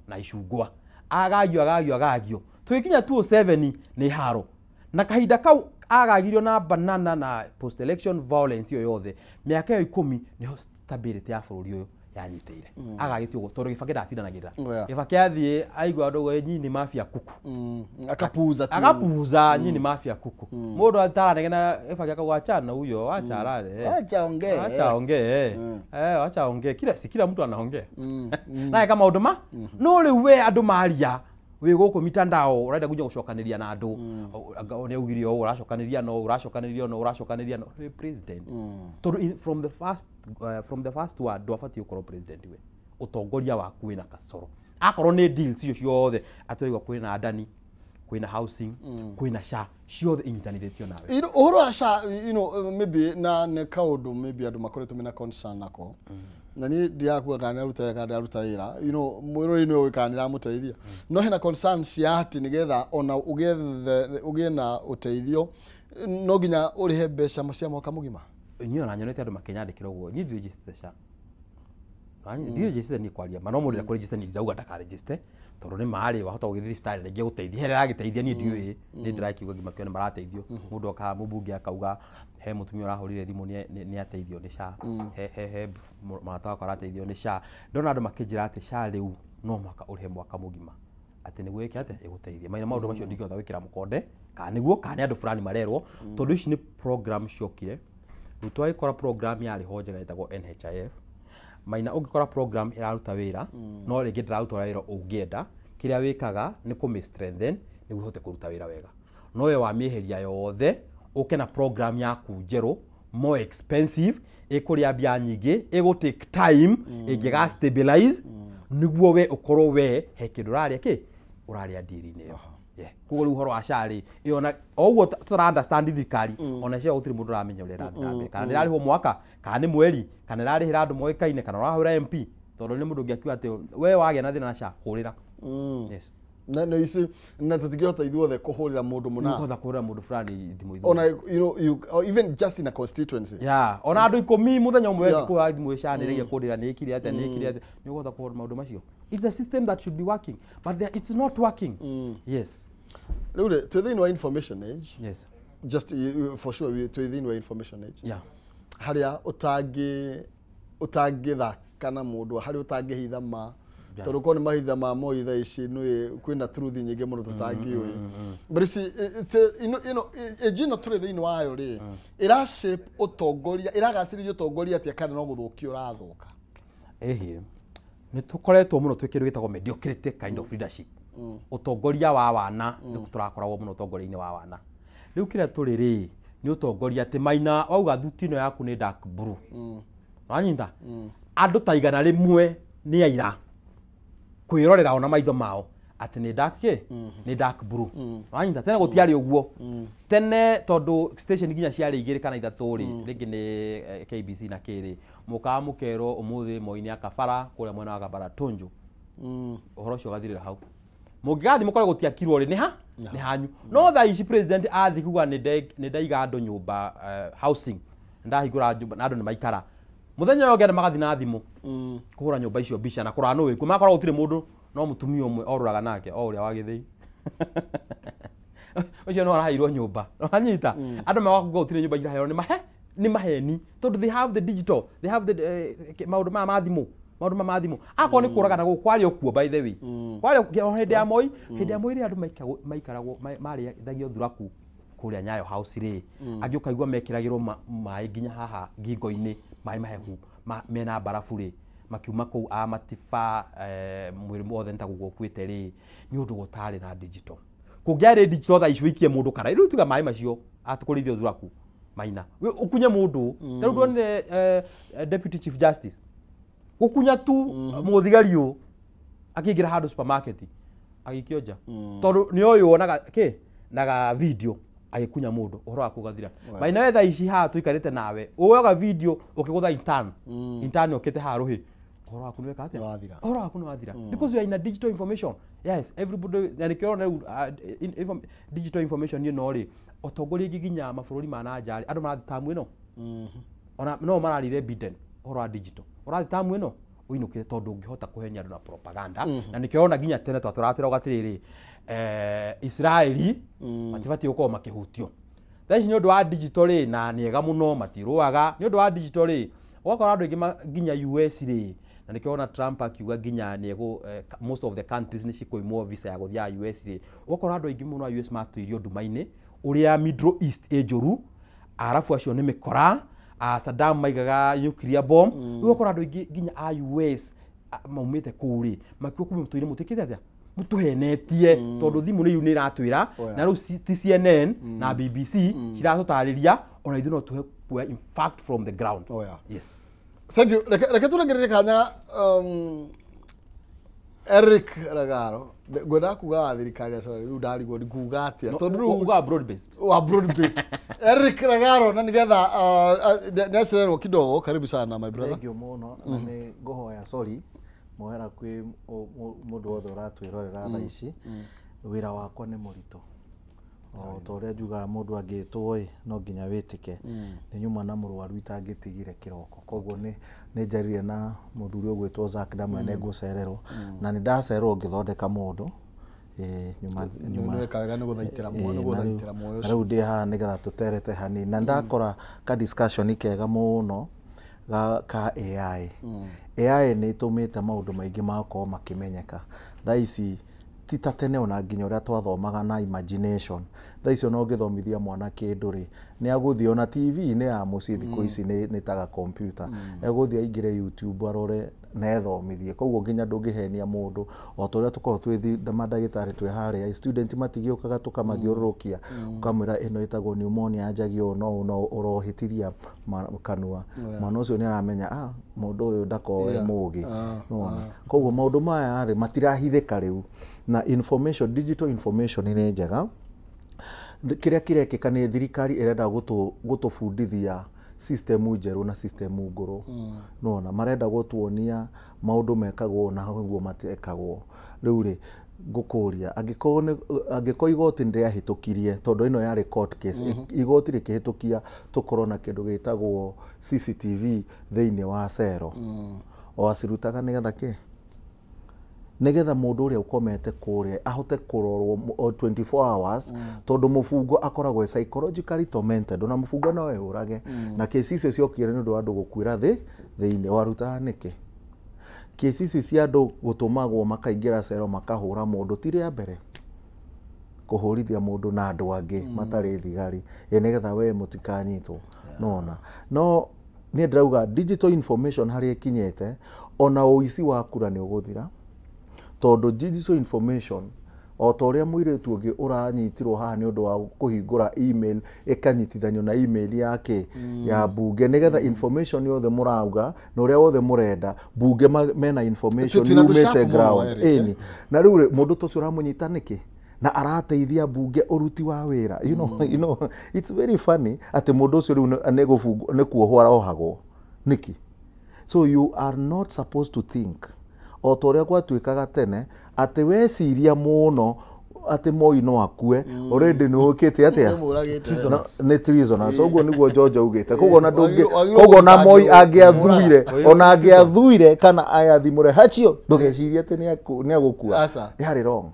na icungwa agagio agagio agagio twĩkinya 2007 nĩ haro na kahinda kau agagirio na banana na post election violence ĩyo yothe mĩaka ĩyo 10 nĩho stability ya bũrũri ũyũ Yanyitĩire agagĩtua ũguo tondũ Gĩbakĩ ndatindanagĩrĩra. Gĩbakĩ athiĩ aigua andũ ũguo, nyinyi mafia kuku. Akapuuza tu. Akapuuza, nyinyi mafia kuku. Mũndũ ataranegena Gĩbakĩ akauga achana huyo, acha alale. Acha ongee. Acha ongee. Acha ongee. Kila si kila mtu anaongea. Na eka maũndũ ma no rĩu we andũ maria wĩ gũkũ mitandao ũrenda kuja gũcokanĩria na andũ nĩ augire ũũ ũracokanĩria no ũracokanĩria no ũracokanĩria no wĩ president tondũ from the first word ndwabatiĩ gũkorwo president we ũtongoria waku wĩna kasoro akorwo nĩ deals icio ciothe atũraigua kwĩna Adani kwĩna housing kwĩna SHA ciothe inyitanithĩtio nawe. You know, ũhoro wa SHA, you know, maybe na nĩ kaũndũ maybe andũ makoretwo mena concern nako na niĩ ndirakuga kana nĩaruta wĩra kana ndĩraruta wĩra, you know, mwĩrori nĩwe ũĩ kana nĩramũteithia, no hena concern cia atĩ nĩgetha ona ũgĩe na ũteithio no nginya ũrĩhe mbeca cia mwaka mũgima. Niĩ ona nyonete andũ makĩnyandĩkĩra ũguo niĩ ndirĩnjĩcite SHA ndirĩnjĩcite niĩ kwaria ma no mũndũ ndakũrĩnjĩcite niĩ ndirauga ndakarĩnjĩcite tondũ nĩ marĩ wahota gũgĩthiĩ thibitarĩ rĩngĩ gũteithia harĩa aragĩteithia niĩ ndiũĩ nĩ ndĩrakiuga ngĩmakio nĩ marateithio mũndũ okaga mũmbunge akauga he mũtumia ũrahũrire thimũ nĩ ateithio nĩ SHA he mũrata wakwa arateithio nĩ SHA ndona andũ makĩnjĩra atĩ SHA rĩu no mũhaka ũrĩhe mwaka mũgima atĩ nĩguo ĩke atĩa ĩgũteithie maina maũndũ macio ndingĩhota gwĩkĩra mũkonde kana nĩguo kana nĩ andũ fulani marerwo tondũ ici nĩ program ciokire Ruto agĩkora program yarĩ ho njega ĩtagwo NHIF maina ũngĩkora program ĩraruta wĩra no rĩngĩ ndĩraruta wĩra ũngĩenda kĩrĩa wĩkaga nĩ kũmĩ strengthen nĩguo ũhote kũruta wĩra wega no we wamĩeheria yothe ũke na program yaku njerũ more expensive ĩkũrĩa mbia nyingĩ ĩgũ take time ĩngĩga stabilize nĩguo we ũkorwo we he kĩndũ ũrarĩa kĩ ũrarĩa ndiri-inĩ ĩyo. Yeah. Koguo rĩu ũhoro wa SHA rĩ ĩyo na o ũguo tũra understand thirikari ona cio gũtirĩ mũndũ ũramenya ũrĩa ĩrathiĩ na mbere kana nĩ ĩrarĩhwo mwaka kana nĩ mweri kana ĩrarĩhĩra andũ moĩkaine kana ũrahũra MP tondũ nĩ mũndũ ũngĩ akiuga atĩ we wagĩa na thĩna na SHA hũrĩra. Yes. Na no ici na tũtingĩhota ithuothe kũhũrĩra mũndũ mũna. Nĩũkũhota kũhũrĩra mũndũ fulani thimũ ithuothe. Ona you know you or even just in a constituency. Yeah, ona andũ 10 mũthenya ũmwe kũhũra thimũ SHA nĩ ĩrĩgia kũndĩra nĩ ĩkire atĩa nĩ ĩkire atĩa nĩ ũkũhota kũhũra maũndũ macio. It's a system that should be working but it's not working. Yes. Rĩu rĩ twĩ thĩinĩ wa information age. Yes. Just for sure twĩ thĩinĩ wa information age. Yeah. Harĩa ũtangĩthaka na mũndũ harĩa ũtangĩhitha ma tondũ korwo nĩ mahitha ma Moi thaa ici nĩ kwĩna truth nyingĩ mũno tũtangĩũĩ. But you see ĩno age ĩno tũrĩ thĩinĩ wayo rĩ ĩra shape ũtongoria ĩragacĩrithia ũtongoria atĩa kana no gũthũkia ũrathũka? Ĩhĩ nĩ tũkoretwo mũno twĩ kĩndũ gĩtagwo mediocrity kind of leadership. Ũtongoria wa wana nĩ tũrakoragwo mũno ũtongoria-inĩ wa wana. Rĩu kĩrĩa tũrĩ rĩ nĩ ũtongoria atĩ maina wauga thuti ĩno yaku nĩ dark blue. Wanyita? Andũ ta 100 nĩ aira kwĩrorera ona maitho mao atĩ nĩ dark kĩ? Nĩ dark blue. Wanyita? Tene gũtiarĩ ũguo. Tene tondũ station nginya ciarĩ 2 kana 3 rĩ rĩngĩ nĩ KBC na kĩrĩ mũkaga mũkerwo ũmũthĩ Moi nĩ akabara kũrĩa mwena wa Kabara Tunju. Ũhoro ũcio ũgathirĩra hau. Mũngĩgathiĩ mũkore gũtiakirwo rĩ nĩ ha? Nĩ hanyu. No thaa ici president athiĩ kuga nĩ ndaiga andũ nyũmba housing ndahingũra nyũmba na andũ nĩ maikara. Mũthenya ũyũ ũngĩ andũ magathiĩ na thimũ kũhũra nyũmba icio mbica na kũrora nũ wĩkuo makorwo gũtirĩ mũndũ no mũtumia ũmwe orũraga nake o ũrĩa wa gĩthĩi. Ũcio no araheirwo nyũmba. Wanyita? Andũ magakuga gũtirĩ nyũmba iraheirwo nĩ mahe nĩ maheni tondũ they have the digital they have the maũndũ maya ma thimũ maũndũ maya ma thimũ akorwo nĩ kũragana gũkũ kwarĩ okuo by the way kwarĩ hĩndĩ ya Moi hĩndĩ ya Moi rĩ andũ maikaragwo marĩithagio thuraku kũrĩa Nyayo House rĩ angĩ ũkaigua mekĩragĩrwo maĩ nginya haha ngingo-inĩ maĩ mahehu mena mbarabu rĩ makiuma kũu a matiba mwĩrĩ wothe nĩ ta gũkua ũkuĩte rĩ nĩ ũndũ gũtarĩ na digital kũngĩarĩ digital thaa ici ũikie mũndũ kana rĩu tiga maĩ macio atũkũrĩithio thuraku maina ũkunye mũndũ ta rĩu ndonire deputy chief justice gũkunya tu mũthigari ũyũ akĩingĩra handũ supermarket agĩikio nja tondũ nĩ ũyũ wonaga kĩ na ga video agĩkunya mũndũ ũhoro waku ũgathira. Maina we thaa ici haha tũikarĩte nawe ũyoga video ũkĩgũtha intern intern ũkĩte haha rũhĩ ũhoro waku nĩ weka atĩa ũhoro waku nĩ wathira because you are in a digital information. Yes, everybody na nĩkĩo rĩu digital information ĩno rĩ ũtongoria ingĩ nginya mabũrũri ma na nja rĩ andũ marathiĩ tamu ĩno ona no mararire Biden ũhoro wa digital ũrathiĩ tamu ĩno ũinũkĩte tondũ ũngĩhota kũhenia andũ na propaganda na nĩkĩo ũrona nginya tene twatũratĩra atĩrĩrĩ Israeli matibatiĩ gũkorwo makĩhutio thaa ici nĩ ũndũ wa digital rĩ na nĩ ega mũno matirũaga nĩ ũndũ wa digital rĩ ũgakora andũ aingĩ nginya US rĩ Na nĩkĩo ona Trump akiuga nginya nĩ most of the countries nĩ cikũimwo visa ya gũthiĩ US rĩ, ũgakora andũ aingĩ mũno a US matũirio nduma-inĩ ũrĩa Middle East ĩ njũru, Arabu acio nĩ mĩkora, Saddam maigaga nuclear bomb. Rĩu ũgakora andũ aingĩ nginya a US maumĩte kũu rĩ, makiuga kumbe mũtũire mũtĩkĩte atĩa, mũtũhenetie, tondũ thimũ nĩ nĩ iratwĩra na rĩu ti CNN na BBC ciratũtarĩria, ona ithuĩ no tũhe kuoya in fact from the ground. Oh, yeah. Yes. Thank you. Reke tũrekererie kanya Eric Ragaro. Ngwenda kuga wa thirikari acio rĩu ndarigwo nĩ kuga atĩa, tondũ rĩu uga broad based. Wa broad based. Eric Ragaro, na nigetha nĩacererwo kidogo. Karibu sana my brother. Thank you mũno, na nĩ ngũhoya sorry mũhera kwĩ mũndũ wothe ũratwĩrorera thaa ici. Wĩra wakwa nĩ mũritũ, o ta ũrĩa njugaga mũndũ angĩtwo ĩ no nginya wĩtĩke. Nĩ nyuma na mũrwaru itangĩtigire kĩroko, koguo nĩ njarire na mũthuri ũgwĩtwo Zack ndamwĩra nĩ ngũcererwo, na nĩ ndacererwo ngĩthondeka mũndũ. Nyuma Nĩ wega nĩ gũthaitĩra muoyo, nĩ gũthaitĩra muoyo ũcio. Rĩu ndĩ haha nĩgetha tũterete hanini, na ndakora ka discussion kega mũno ka AI. AI nĩ ĩtũmĩte maũndũ maingĩ magakorwo makĩmenyeka thaa ici, ti ta tene ona nginya ũrĩa twathomaga na imagination. Thaa ici ona ũngĩthomithia mwana kĩndũ rĩ, nĩ agũthiĩ ona TV-inĩ ya mũciĩ thikũ ici nĩ taga computer, egũthiĩ aingĩre YouTube arore na ethomithie. Koguo nginya ndũngĩhenia mũndũ, o ta ũrĩa tũkoragwo twĩ mandagĩtarĩ twĩ harĩa, student matigĩũkaga tũkamathiũrũrũkia, ũkamwĩra ĩno ĩtagwo pneumonia yanjagia ũũ no ũũ no ũrohĩtiria kanua, mwana ũcio nĩ aramenya mũndũ ũyũ ndakorwo e mũgĩ. Nĩwona? Koguo maũndũ maya rĩ matirahithĩka rĩu, na information, digital information nĩ njega. Kĩrĩa kĩrekĩka nĩ thirikari ĩrenda gũtũbundithia system njerũ na system ngũrũ. Nĩwona? Marenda gũtuonia maũndũ mekagwo na ũguo matekagwo. Rĩu rĩ ngũkũria, angĩkorwo igoti nĩ rĩahĩtũkirie, tondũ ĩno yarĩ court case, igoti rĩkĩhĩtũkia tũkorwo na kĩndũ gĩtagwo CCTV thĩinĩ wa cero, o acirutaga nĩgetha kĩ? Nĩgetha mũndũ ũrĩa ũkomete kũrĩa ahote kũrorwo o 24 hours, tondũ mũbungo akoragwo e psychologically tormented, ona mũbungo no eyũrage. Na kesi icio ciokire nĩ ũndũ wa andũ gũkuĩra thĩinĩ. Warutaga nĩkĩ? Kesi ici cia andũ gũtũmagwo makaingĩra cero makahũra mũndũ ti rĩa mbere kũhũrithia mũndũ na andũ angĩ matarĩ thigari, nĩgetha we mũtikanyitwo. Nona no niĩ ndĩrauga digital information harĩa ĩkinyĩte, ona ũici wa kura nĩ ũgũthira, tondũ digital information o ta ũrĩa mũirĩtu ũngĩ ũranyitirwo haha nĩ ũndũ wa kũhingũra email ĩkanyitithanio na email yake ya bunge, nĩgetha information yothe mũrauga na ũrĩa wothe mũrenda bunge mena information yumĩte ground. Ĩni na rĩu mũndũ ta ũcio ũramũnyita nĩkĩ? Na arateithia bunge ũruti wa wĩra. You know, it's very funny atĩ mũndũ ũcio rĩu nĩ kuohwo arohagwo nĩkĩ? So you are not supposed to think o ta ũrĩa gwatuĩkaga tene atĩ weciria mũno atĩ Moi no akue, already nĩ ũkĩte atĩa? Nĩ treasonous. Ũguo nĩguo George augĩte. Koguo ona koguo ona Moi angĩathuire, ona angĩathuire kana ayathimũre hacio, ndũgecirie atĩ nĩ agũkua. Yarĩ wrong.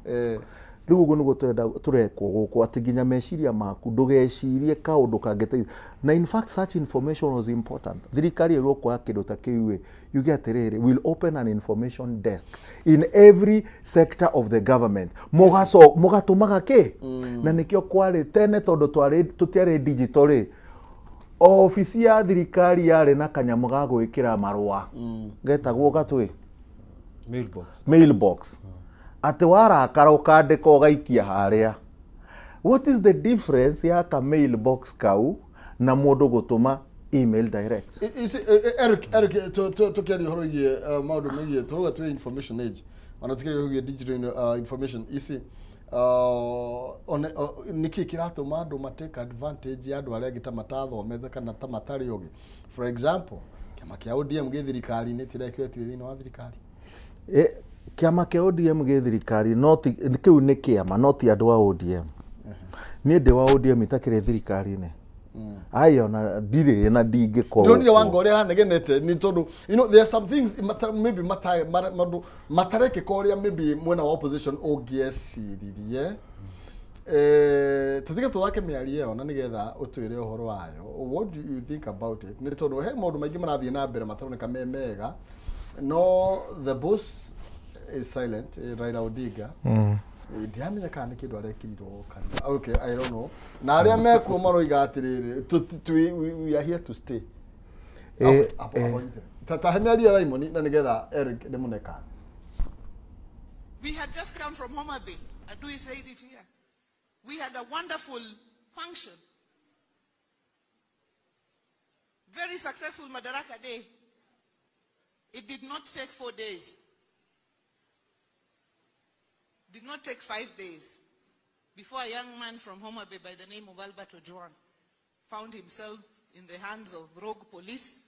Rĩu ũguo nĩguo tũrekwo gũkũ, atĩ nginya meciria maku ndũgecirie kaũndũ kangĩteithia. Na in fact such information was important. Thirikari ĩrwo kuoya kĩndũ ta kĩu ĩ, yuge atĩrĩrĩ, we'll open an information desk in every sector of the government. Mũgatũmaga kĩ? Na nĩkĩo kwarĩ tene, tondũ tũtiarĩ digital rĩ, obici ya thirikari yarĩ na kanyamũ ga gwĩkĩra marũa getagwo gatwĩ mailbox. Mailbox. Atĩ warakara ũkandĩka ũgaikia harĩa. What is the difference ya ka mailbox kau na mũndũ gũtũma email direct? Eric, tũkĩaria ũhoro wĩgiĩ maũndũ megiĩ tũrauga twĩ information age, ona tũkĩaria ũhoro wĩgiĩ digital information ici, nĩkĩ kĩratũma andũ ma take advantage ya andũ arĩa angĩ ta matathomete kana ta matarĩ ũgĩ? For example, kĩama kĩa ODM gĩ thirikari-inĩ tirekĩo thĩinĩ wa thirikari. Kĩama kĩa ODM gĩ thirikari, no kĩu nĩ kĩama, no ti andũ a ODM. Niĩ ndĩ wa ODM itakĩrĩ thirikari-inĩ. Ai ona ndirĩ na ndingĩkorwo. Ndĩronire Wanga ũrĩa aranegenete nĩ tondũ you know there are some things maybe maũndũ matarekĩka ũrĩa maybe mwena wa opposition ũngĩeciririe. Tũtige tũthake mĩario ĩyo na nĩgetha ũtwĩre ũhoro wayo. What do you think about it? Nĩ tondũ he maũndũ maingĩ marathiĩ na mbere mataroneka me mega. No the boss is silent, Raila Odinga. Ndiramenya kana nĩ kĩndũ arekirirwo kana okay, I don't know. Na arĩa mekuo maroiga atĩrĩrĩ, we are here to stay. Ta he mĩario ya Simon na nĩgetha Eric ndĩmũne kana. We had just come from Homa Bay. Adui said it here. We had a wonderful function. Very successful Madaraka Day. It did not take 4 days. Did not take 5 days before a young man from Homa Bay by the name of Albert Ojwang found himself in the hands of rogue police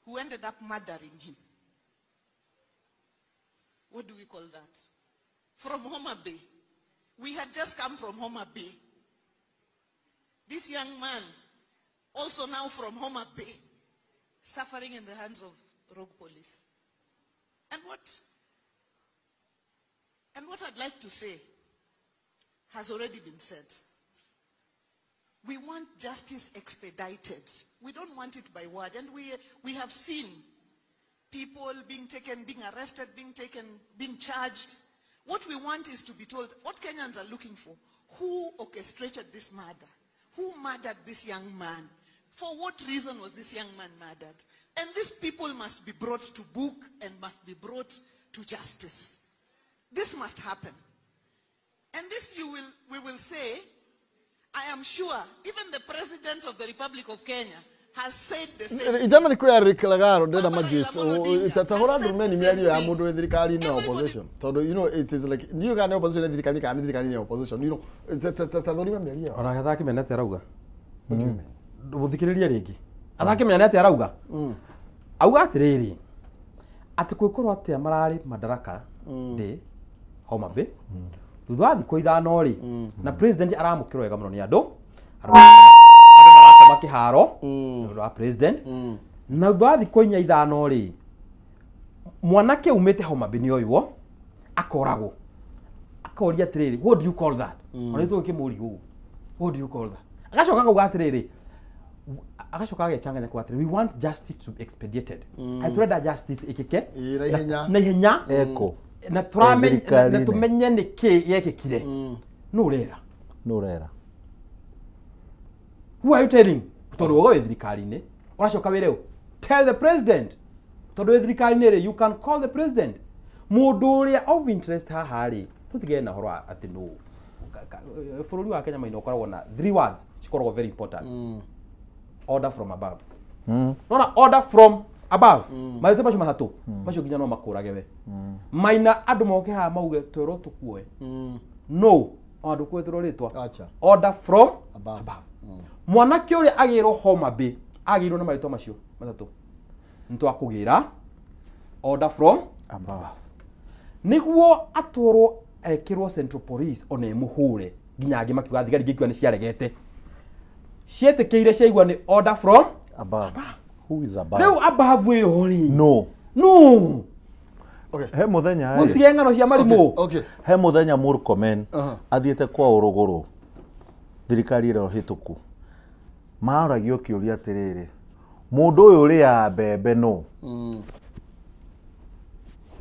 who ended up murdering him. What do we call that? From Homa Bay. We had just come from Homa Bay. This young man, also now from Homa Bay, suffering in the hands of rogue police. And what I'd like to say has already been said. We want justice expedited. We don't want it by word. And we have seen people being taken, being arrested, being taken, being charged. What we want is to be told what Kenyans are looking for. Who orchestrated this murder? Who murdered this young man? For what reason was this young man murdered? And these people must be brought to book and must be brought to justice. This must happen. And this we will say, I am sure even the President of the Republic of Kenya has said the same. Itana thikũ ya Eric Lagaro ndĩrenda majis tatahũra ndũmeni mĩario ya mũndũ wĩ thirikari na opposition tondũ you know it is like ndiũ kana opposition nĩ thirikari kana nĩ thirikari nĩ opposition, you know, tathũrima mĩario ona athaki mena atĩa arauga mũthikĩrĩrie rĩngĩ athaki mena atĩa arauga auga atĩrĩrĩ atĩ kwĩkorwo atĩa mararĩ Madaraka Day Homa Bay thutha wa thikũ 5 rĩ na president aramũkĩrwo wega mũno nĩ andũ marakoma kĩharo nĩ ũndũ wa president na thutha wa thikũ 4 5 rĩ mwanake umĩte Homa Bay nĩ oywo akoragwo akoria atĩrĩrĩ, what do you call that? Ona ithuĩ kĩmũri ũguo, what do you call that? Agacoka akauga atĩrĩrĩ, agacoka agechanganya kwa atĩrĩrĩ, we want justice to be expedited. Tũrenda justice ĩkĩke na ihenya eko na tumenye nĩ kĩ yekĩkire. Nũ ũrera? Who are you telling? Tondũ woga wĩ thirikari-inĩ ũracoka wĩre ũ? Tell the president. Tondũ wĩ thirikari-inĩ rĩ, you can call the president. Mũndũ ũrĩa of interest haha rĩ, tũtigane na ũhoro atĩ nũ. Bũrũri wa Kenya maina ũkoragwo na 3 words cikoragwo very important. Order from above. Nona order from above. Marĩtwa macio matatũ macio nginya no makũrage we. Maina andũ moke haha mauge twerwo tũkuoe. No, ona ndũkwĩtĩrwo rĩtwa. Order from above. Mwanake ũrĩa agĩrwo Homa Bay agĩirwo na marĩtwa macio matatũ nĩtwakũgĩra order from above nĩguo atwarwo ekĩrwo Central Police ona ĩmũhũre nginya angĩ makiuga thigari ingĩ ikiuga nĩ ciaregete cietĩkĩire ciaigua nĩ order from above. Who is above? Rĩu above ĩyo rĩ, no no. Okay. He muthenya mũtige ng'ano cia marimũ. Okay. He muthenya Murkomen athiĩte kwa ũrũgũrũ thirikari ĩrĩa hĩtũku maragio kĩũria atĩrĩrĩ, mũndũ ũyũ ũrĩaga mbembe no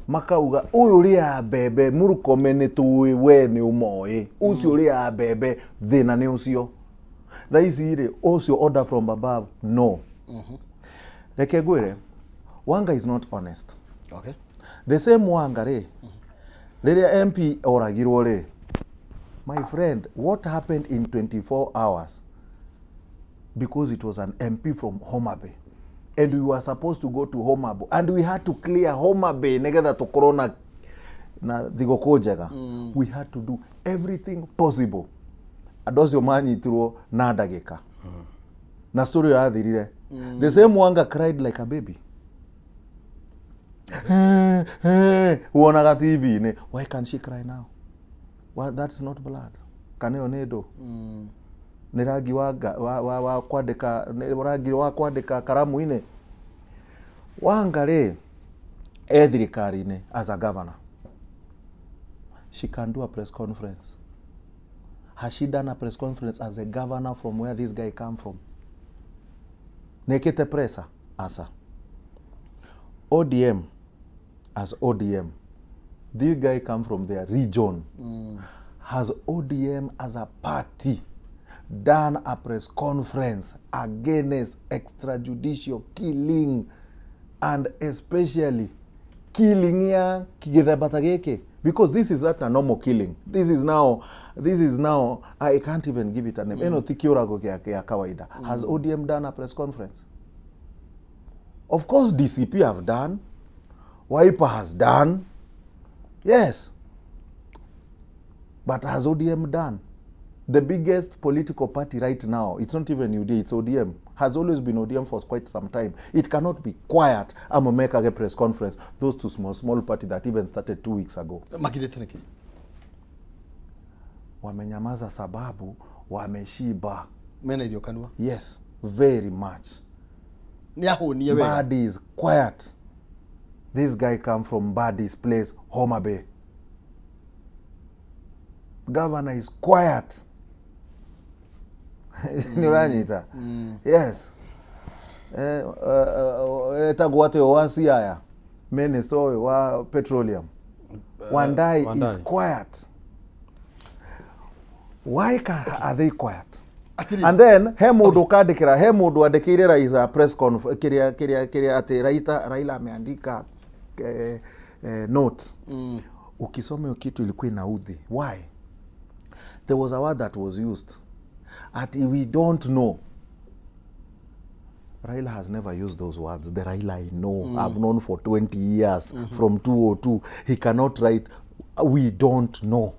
makauga ũyũ ũrĩaga mbembe Murkomen nĩ tũĩ we nĩ ũmoĩ ũcio ũrĩaga mbembe thĩna nĩ ũcio thaa ici rĩ ũcio order from above no. Reke ngwĩre, Wanga is not honest. Okay. The same Wanga rĩ, rĩrĩa MP oragirwo rĩ, my friend, what happened in 24 hours? Because it was an MP from Homa Bay. And we were supposed to go to Homa Bay. And we had to clear Homa Bay nĩgetha tũkorwo na thigũkũ njega. We had to do everything possible. Andũ acio manyitirwo na ndagĩka. Na story yathirire. The same Wanga cried like a baby. Wonaga TV-inĩ. Why can't she cry now? Well, that's not blood. Kana ĩyo nĩ ndũ? Nĩ rangi wa kwandĩka, nĩ rangi wa kwandĩka karamu-inĩ. Wanga rĩ, e thirikari-inĩ as a governor. She can do a press conference. Has she done a press conference as a governor from where this guy come from? Nĩkĩte pressa? Asa. ODM as ODM, this guy come from their region. Has ODM as a party done a press conference against extrajudicial killing and especially killing ya kigethemba ta gĩkĩ? Because this is not a normal killing. This is now I can't even give it a name. Ĩno ti kĩũrago gĩa kawaida. Has ODM done a press conference? Of course DCP have done. Wiper has done. Yes. But has ODM done? The biggest political party right now, it's not even UDA, it's ODM, has always been ODM for quite some time. It cannot be quiet. I'm a make a press conference. Those two small party that even started 2 weeks ago. Wamenyamaza sababu wameshiba. Yes, very much. Mbadi is quiet. This guy come from Mbadi's place, Homa Bay. Governor is quiet. Nuranyita. Yes. Etagwate wa Siaya, minister wa petroleum. Wandai is quiet. Why are they quiet? And then he mundu kandikira, he mundu andikire Raila press conference kiria kiria kiria ati Raila ameandika note. Ukisoma hiyo kitu ilikuwa inaudhi. Why? There was a word that was used. At we don't know. Raila has never used those words. The Raila I know, I've known for 20 years, from 2002. He cannot write, we don't know.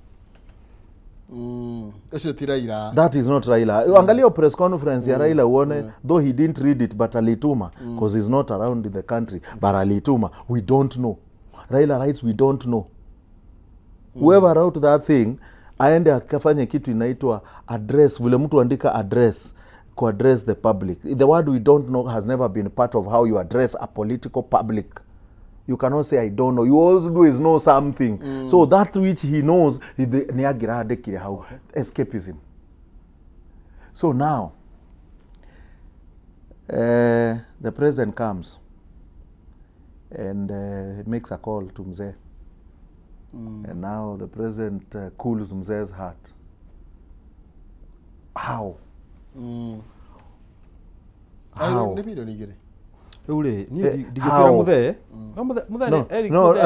That is not Raila. Angalia press conference ya Raila uone, though he didn't read it, but alituma, because he's not around in the country, but alituma. We don't know. Raila writes, we don't know. Whoever wrote that thing, aende akafanye kitu inaitwa address, vile mtu andika address, ku address the public. The word we don't know has never been part of how you address a political public. You cannot say I don't know. You always do is know something. So that which he knows, how escapism. So now, the president comes and makes a call to Mzee. And now the president cools Mzee's heart. How? How? How?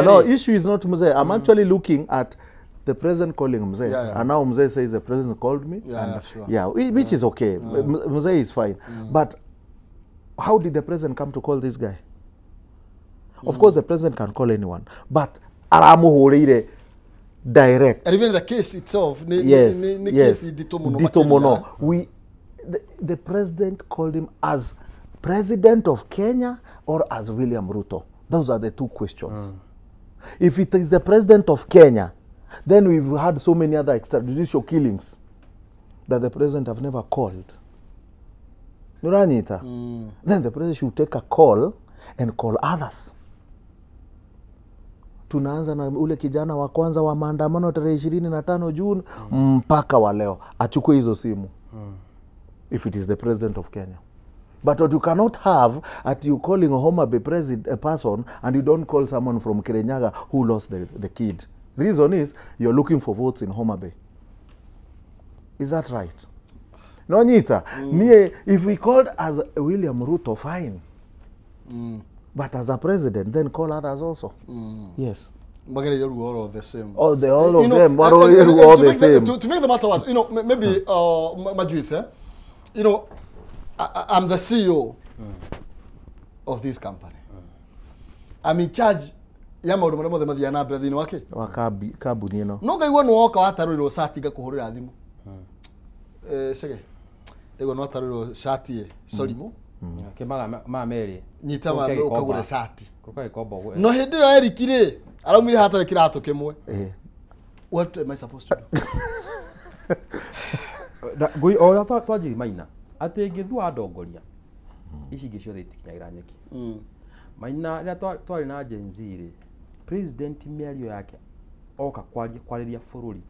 No, issue is not Mzee. I'm actually looking at the president calling Mzee. Yeah, yeah. And now Mzee says the president called me. Yeah, and yeah, sure. Yeah, which is okay. Mzee is fine. But how did the president come to call this guy? Of course, the president can call anyone. But aramuhurire direct. And even the case itself, yes, yes. Dito We, the president called him as president of Kenya or as William Ruto. Those are the two questions. If it is the president of Kenya, then we've had so many other extrajudicial killings that the president have never called. Nuranyita. Then the president should take a call and call others. Tunaanza na ule kijana wa kwanza wa maandamano tarehe 25 June mpaka wa leo. Achukue hizo simu. If it is the president of Kenya. But what you cannot have at you calling a Homa Bay president, a person, and you don't call someone from Kirinyaga who lost the kid. Reason is you're looking for votes in Homa Bay. Is that right? No, Nita. If we called as William Ruto, fine. But as a president, then call others also. Yes. All the same. Oh, they all of them. All the same. To make the matter worse, you know, maybe Majuis, eh? You know, I'm the CEO of this company. I'm in charge. Ya maundu maria mothe mathiaga na mbere thiini wake wa kambuni ino no ngaigua no woka watarũirwo cati ngakũhũrĩra thimũ cege ndaigua no watarũirwo cati sorry mo kimaga ma meri nyita ma ukagure cati kuka gikomba ũguo no hĩndĩ ĩyo Eric rĩ araumire hatarĩ kĩratũ kĩmwe. What am I supposed to do? Ngui o ũrĩa twanjiri Maina atĩ ngĩthua ndongoria ici ingĩ ciothe itikinyagira nyeki. Maina rĩrĩa twarĩ na Gen Z rĩ, president mĩario yake oka kwarĩria bũrũri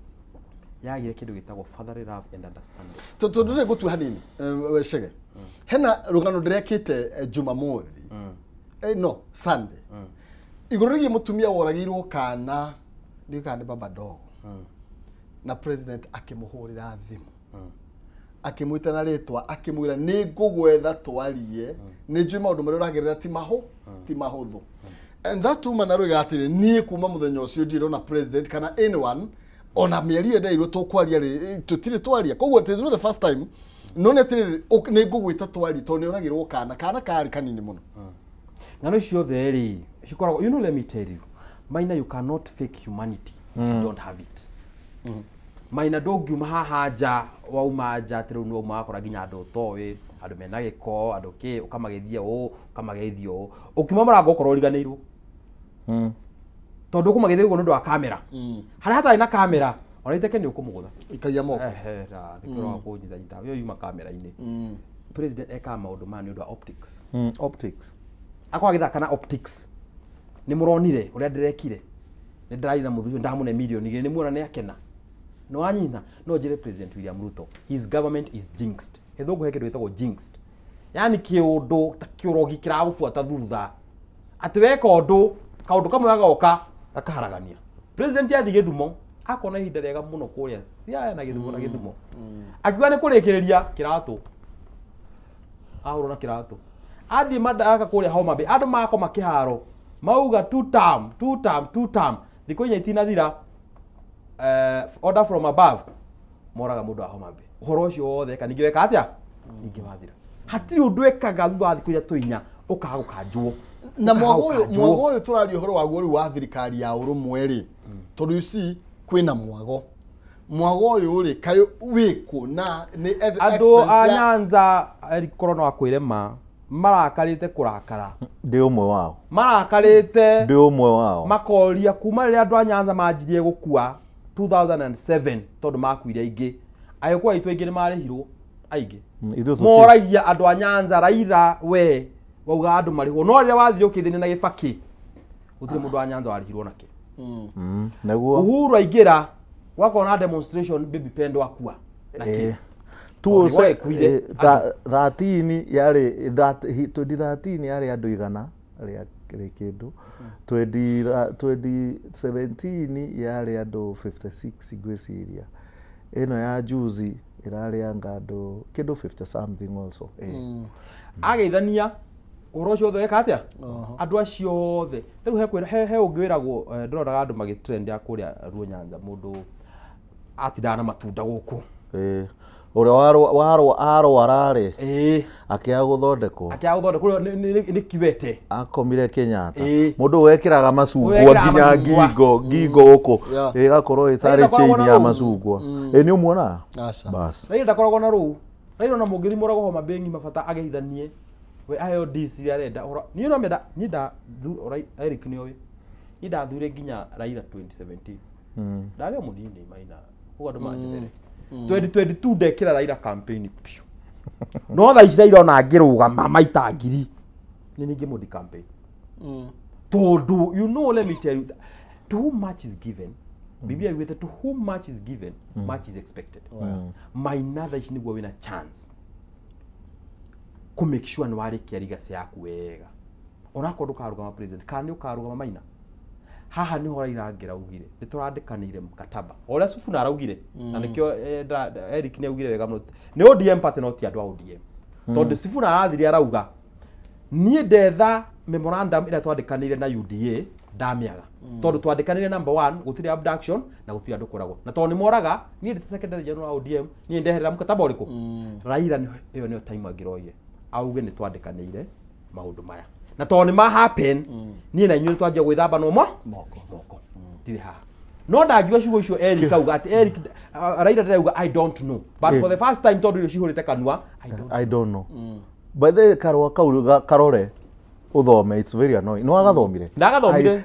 yagire kĩndũ gĩtagwo fatherly love and understanding. Tondũ rĩ ngũtua hanini Chege, hena rũgano ndĩrekĩte Jumamothi, no Sunday, Igũrũ rĩgiĩ mũtumia woragĩirwo kana ndiũĩ kana nĩ baba dogo. Na president akĩmũhũrĩra thimũ. Akĩmwĩta na rĩtwa akĩmwĩra nĩ ngũgwetha twarie nĩ njũĩ maũndũ marĩa ũragerera ti ti mahũthũ. And that woman aroiga atĩrĩ niĩ kuma mũthenya ũcio ndirĩ ndona president kana anyone ona mĩario ĩyo tũkwaria rĩ tũtirĩ twaria. Koguo it is not the first time no nĩ atĩrĩrĩ nĩ ngũgwĩta twarie tondũ nĩ ũragĩrwo kana kana karĩ kanini mũno. Ng'ano icio ciothe rĩ cikoragwo, you know, let me tell you, Maina, you cannot fake humanity if you don't have it. Maina ndũngiuma haha nja wauma nja atĩ rĩu nĩ wauma wakora nginya andũ ũtoĩ andũ mena gĩko andũ kĩ ũkamageithia ũũ ũkamageithia ũũ ũkiuma mũrango ũkorwo ũriganĩirwo tondũ ũkũmageithia ũguo nĩ ũndũ wa kamera harĩa hatarĩ na kamera ona iteke nĩ ũkũmũgũtha Ikagia moko. Ehe, ra nĩkĩo wa kũnyitanyita ũyũ yuma kamera-inĩ. President ekaga maũndũ maya nĩ ũndũ wa optics. Optics. Akorwo agĩthaka na optics. Nĩ mũronire ũrĩa ndĩrekire nĩ ndĩrarĩ na mũthuri ndamũne mirioni igĩrĩ nĩ muona nĩ akena nĩ wanyita. No njĩre President William Ruto his government is jinxed. Gĩthũngũ he kĩndũ gĩtagwo jinxed, yani kĩũndũ ta kĩũrogi kĩragũbuata thutha atĩ weka ũndũ kaũndũ kamwe gagoka gakaharagania. President athiĩ Gĩthumo akona ihinda rĩega mũno kũrĩa Siaya na Gĩthumo na Gĩthumo akiuga nĩ kũrĩkĩrĩria kĩratũ ahũrwo na kĩratũ athiĩ Madaraka kũrĩa Homa Bay andũ makoma kĩharo mauga two term two term two term thikũ inya itinathira order from above moraga mũndũ wa Homa Bay. Ũhoro ũcio wothe eka ningĩ weka atĩa ningĩ wathira hatirĩ ũndũ ekaga thutha wa thikũ ithatũ inya ũkaga gũkanjwo. Na mwago ũyũ tũraria ũhoro waguo rĩu wa thirikari ya ũrũmwe rĩ tondũ you see kwĩna mwago ũyũ rĩ kaĩ wĩkũ na nĩ andũ a Nyanza Eric no akwĩre ma marakarĩte kũrakara. Ndĩ ũmwe wao. Marakarĩte. Ndĩ ũmwe wao. Makoria kuma rĩrĩa andũ a Nyanza manjirie gũkua 2007 tondũ makuire aingĩ agĩkũyũ aitũ aingĩ nĩ marĩhirwo aingĩ moragia andũ a Nyanza Raila we wauga andũ marĩhwo no rĩrĩa wathire ũkĩthĩnia na Gĩbakĩ gũtirĩ mũndũ wa Nyanza warĩhirwo nake. Nĩguo Uhuru aingĩra gwakorwo na demonstration Baby Pendo akua nake. 2013 yarĩ 2013 yarĩ andũ igana rĩa kĩndũ 2017 yarĩ andũ 56 ngwĩciria ĩno ya juzi ĩrarĩ anga andũ kĩndũ 50 something also. Ageithania ũhoro ũcio wothe weka atĩa andũ acio othe rĩu he ũngĩ wĩragwo ndĩronaga andũ magĩtrend ya kũrĩa Luo Nyanza mũndũ atindaga na matunda gũkũ ũrĩa arwara rĩ akĩaga gũthondekwo nĩ Kiwete akomire Kenyatta mũndũ wekĩraga macungwa nginya ngingo gũkũ ĩgakorwo ĩtarĩ chain ya macungwa nĩ ũmuonaga bas Raila ndakoragwo na rũu Raila ona mũngĩthiĩ mũragwo Homa Bay ng'ima bata ageithanie we aheo DC arenda niĩ no menda niĩ nda Eric nĩ oĩ niĩ ndathurire nginya Raila 2017 ndarĩ o mũnini Maina koguo andũ manjethere 2022 ndekĩra Raila campaign piũ no thaa ici Raila ona angĩrũgama maita ngiri nĩ ningĩ mũndi campaign tondũ you know let me tell you to whom much is given Biblia yugĩte to whom much is given much is expected. Maina thaa ici nĩguo wĩna chance kũ make sure nĩ warĩkia legacy yaku wega onakorwo ndũkarũgama president kana nĩ ũkarũgama Maina haha nĩho Raila angĩraugire nĩ tũrandĩkanĩire mkataba o ũrĩa Sifuna araugire na nĩkĩo Eric nĩ augire wega mũno nĩ ODM party no ti andũ a ODM tondũ Sifuna arathire arauga niĩ ndetha memorandum ĩrĩa twandĩkanĩire na UDA ndamĩaga tondũ twandĩkanĩire number 1 gũtirĩ abduction na gũtirĩ andũ kũragwo na tondũ nĩ moraga niĩ ndĩ secretary general wa ODM niĩ ndeherera mkataba ũrĩkũ Raila ĩyo nĩyo time angĩroire auge nĩ twandĩkanĩire maũndũ maya na tondũ nĩ ma happen niĩ na inyuĩ twanjia gwĩthamba no moko ndirĩ haha no ndangiuga ciugo icio Eric auga atĩ Eric Raila ndarauga I don't know but for the first time tondũ irio cihũrĩte kanua I don't know by the way karũa kau karore ũthome it's very annoying no agathomire ndagathomire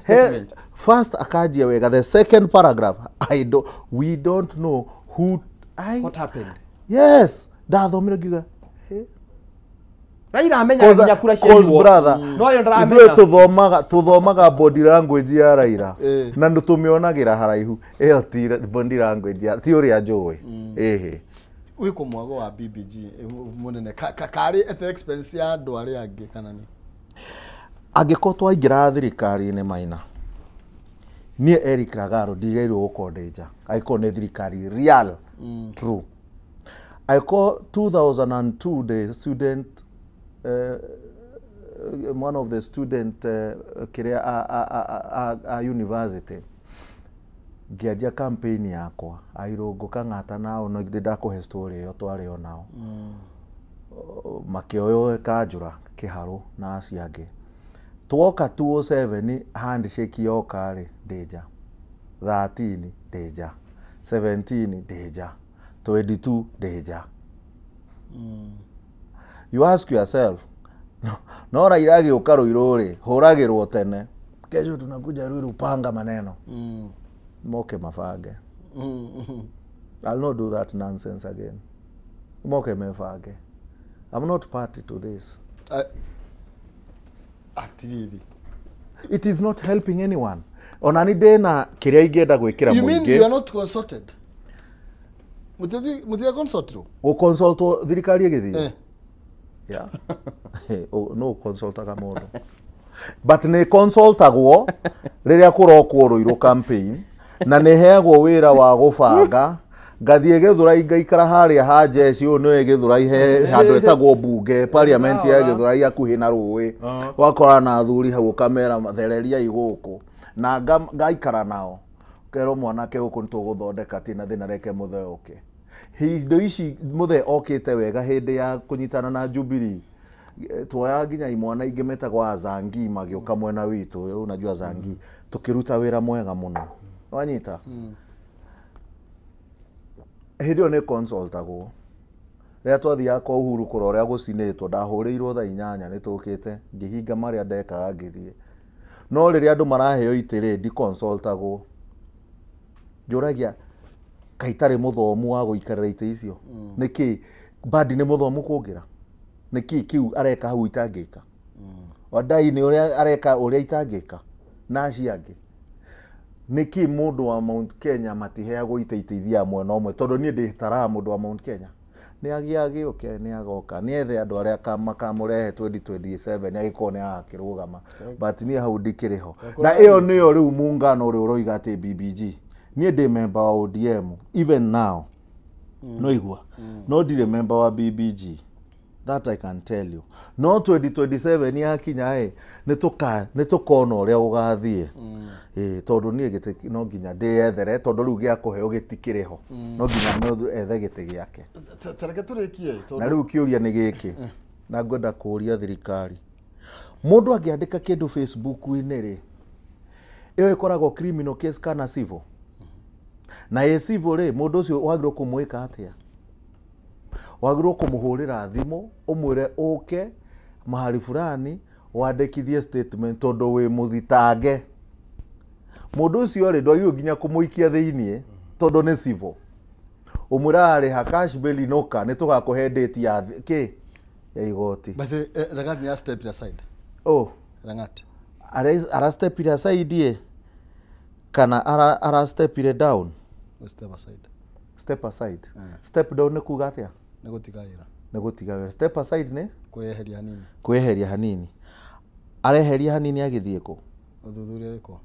first akanjia wega the second paragraph we don't know who what happened yes ndathomire ngiuga Raila amenyaga nginya kura ciaiywo no yo ndaramenya ithuĩ tuthomaga body language ya Raila na nĩtũmĩonagĩra haraihu ĩyo ti body language ya ti ũrĩa njũĩ ĩhĩ wĩkũ mwago wa BBG mũnene karĩ at the expense ya andũ arĩa angĩ kana nĩ Angĩkorwo twaingĩra thirikari-inĩ Maina, niĩ Eric Ragaro ndigĩrĩirwo gũkorwo ndĩ nja angĩkorwo nĩ thirikari real true. Angĩkorwo 2002 the student one of the student kĩrĩa a university ngĩanjia campaign yakwa Airũngũ Kang'ata nao no ndĩ ndakũhe story ĩyo twarĩ o nao makĩoywo Kanjũra Kĩharũ na acio angĩ. Twoka 207 handshake yoka rĩ, ndĩ nja. 13 ndĩ nja, 17 ndĩ nja, 22 ndĩ nja. You ask yourself, no Raila agĩũka Ruiru rĩ, hũragĩrwo tene, kesho tunakuja Ruiru, panga maneno moke mabange. I'll not do that nonsense again. Moke mebange. I'm not party to this. Atiriri. It is not helping anyone. Ona ni ndĩna kĩrĩa ingĩenda gwĩkĩra You mean mũingĩ. you are not consulted? Mũthia consultwo? Gũconsultwo thirikari ĩgĩthiĩ? Eh. Yeah. No consultaga mũndũ, but nĩ consultagwo rĩrĩa kũrokwo Ruiru campaign, na nĩ heagwo wĩra wa gũbanga. Ngathiĩ Gĩthũrai, ngaikara harĩa ha jeshi. Ũyũ nĩwe Gĩthũrai, he handũ etagwo bunge parliament ya Gĩthũrai hakuhĩ na rũĩ, ũgakora na athuri hau, ũkamera thereriai gũkũ, na ngaikara nao, kerwo mwanake gũkũ nĩ tũgũthondeka, tina thĩna, reke mũthee ũke. Indo ici mũthee okĩte wega hĩndĩ ya kũnyitana na Jubilee. Tuoya nginya imwana ingĩ metagwo Azangi magĩũka mwena witũ. Rĩu unajua Azangi, tũkĩruta wĩra mwega mũno, wanyita. Hĩndĩ ĩyo nĩ consultagwo. Rĩrĩa twathiaga kwa Uhuru kũrora ũrĩa gũcinĩtwo, ndahũrĩirwo thaa 8 nĩ tũkĩte, ngĩhinga marĩa ndekaga ngĩthiĩ. No rĩrĩa andũ maraheo itĩ rĩ, ndiconsultagwo. Njũragia, kaĩ itarĩ mũthomu wa gũikarĩra itĩ icio? Nĩkĩ Mbadi nĩ mũthomu kũngĩra? Nĩkĩ kĩu areka hau itangĩka? Wandai nĩ ũrĩa areka ũrĩa itangĩka na acio angĩ. Nĩkĩ mũndũ wa Mount Kenya matiheagwo itĩ ithiaga mwena ũmwe? Tondũ niĩ ndĩtaraga mũndũ wa Mount Kenya nĩ agĩa gĩũke, nĩ agoka, nĩ ethe andũ arĩa makamũrehe 2027 agĩkorwo nĩ agakĩrũgama, but niĩ hau ndikĩrĩ ho. Na ĩyo nĩyo rĩu muungano ũrĩa ũroiga atĩ BBG. Niĩ ndĩ member wa ODM even now, no igua, no ndirĩ member wa BBG, that I can tell you. No 2027 yakinya ĩ, nĩ tũkona ũrĩa gũgathiĩ. Ĩ tondũ niĩ gĩtĩ no nginya ndĩyethere, tondũ rĩu gĩa kũheo gĩtikĩrĩ ho, no nginya mũndũ ethe gĩtĩ gĩake. Tareke tũrĩkie. Na Tondũ rĩu kĩũria nĩ gĩkĩ, na ngwenda kũũria thirikari, mũndũ angĩandĩka kĩndũ Facebook-inĩ rĩ, ĩyo ĩkoragwo criminal case kana civil? Na ĩ civil rĩ, mũndũ ũcio wagĩrĩirwo kũmwĩka atĩa? Wagĩrĩirwo kũmũhũrĩra thimũ, ũmwĩre ũke mahali fulani wandĩkithie statement tondũ wĩ mũthitange. Mũndũ ũcio rĩ, ndwagĩrĩirwo nginya kũmũikia thĩiniĩ tondũ nĩ civil. Ũmwĩraga rĩha cash bail, inũka, nĩ tũgakũhe date ya kĩ ya igoti. But Langat ni step aside. Oh. Langat. Ara step aside ĩ kana ara step down? Step aside. Step aside. Step down nĩ kuga atĩa? Nĩ gũtiga wĩra. Nĩ gũtiga wĩra. Step aside nĩ Kwĩyeheria hanini. Kwĩyeheria hanini. Areheria hanini agĩthiĩ kũ? Ũthuthuria wĩkwo.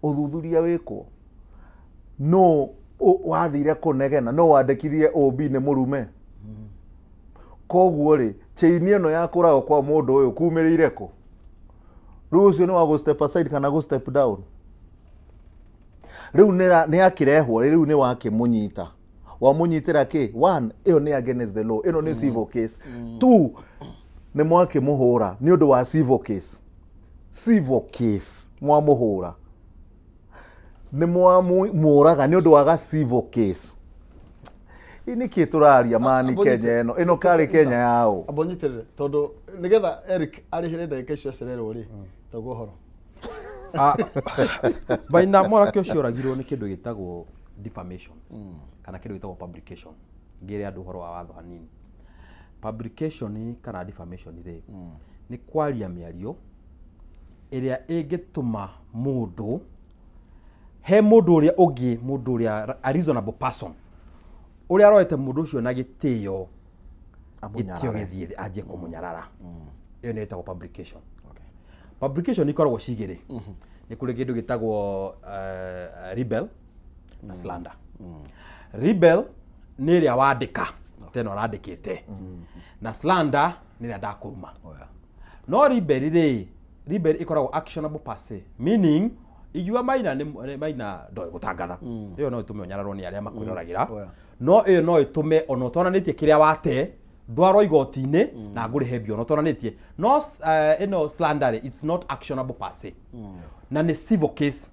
Ũthuthuria wĩkwo. No wathire kũnegena no wandĩkithie OB nĩ mũrume. Koguo rĩ, chain ĩno ya kũragwo kwa mũndũ ũyũ kumĩrĩire kũ? Rĩu ũcio nĩ wa gũ step aside kana gũ step down? Rĩu nĩ akĩrehwo, rĩu nĩ wakĩmũnyita, wamũnyitĩra kĩ? One, ĩyo nĩ against the law, ĩno nĩ civil case. Two, nĩ mwakĩmũhũra nĩ ũndũ wa civil case. Civil case mwamũhũra, nĩ mwamũraga nĩ ũndũ wa ga civil case. Ĩ nĩkĩ tũraria mani? Kenya ĩno, ĩno karĩ Kenya yaũ? Amba ũnyitĩrĩre, tondũ nĩgetha Eric arĩhĩre ndagĩka icio acererwo rĩ, taguo ũhoro. Ah, Maina, mwanake ũcio oragirwo nĩ kĩndũ gĩtagwo defamation kana kĩndũ gĩtagwo publication. Ngĩre andũ ũhoro wa watho hanini. Publication kana defamation rĩ, nĩ kwaria mĩario ĩrĩa ĩngĩtũma mũndũ he mũndũ ũrĩa ũngĩ, mũndũ ũrĩa a reasonable person ũrĩa aroete mũndũ ũcio na gĩtĩo, gĩtĩo Amũnyarare. gĩthiĩ thĩ, anjie kũmũnyarara. Ĩyo nĩ ĩtagwo publication. Publication ikoragwo cigĩrĩ. Nĩ kũrĩ kĩndũ gĩtagwo rebel na slander. Rebel nĩ ĩrĩa wandĩka tena ũrandĩkĩte, na slander nĩ ĩrĩa ndakũruma. No rebel rĩ, rebel ĩkoragwo actionable per se, meaning igiuga Maina nĩ Maina ndoĩ gũtangatha, ĩyo no ĩtũme ũnyararwo nĩ arĩa makwĩroragĩra, no ĩyo no ĩtũme ona ũtonanĩtie kĩrĩa wate ndwarwo igoti-inĩ na ngũrĩhe mbia ona ũtonanĩtie. No ĩno slander rĩ, it's not actionable per se, na nĩ civil case.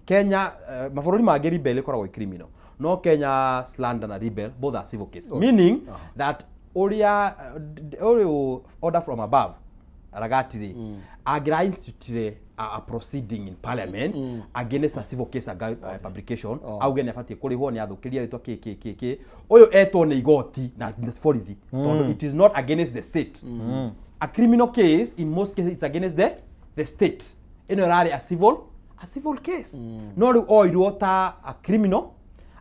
Kenya mabũrũri mangĩ rebel ĩkoragwo ĩ criminal, no Kenya slander na rebel both are civil case, meaning that ũrĩa ũyũ order from above Ragati rĩ, angĩra institute a proceeding in parliament against a civil case publication, auge nĩ abatiĩ kũrĩhwo nĩ athũkĩria rĩtwa kĩ kĩ kĩ kĩ, ũyũ etwo nĩ igoti na borithi, tondũ it is not against the state. A criminal case in most cases it's against the state. Ĩno ĩrarĩ a civil case, no rĩu oirwo ta a criminal,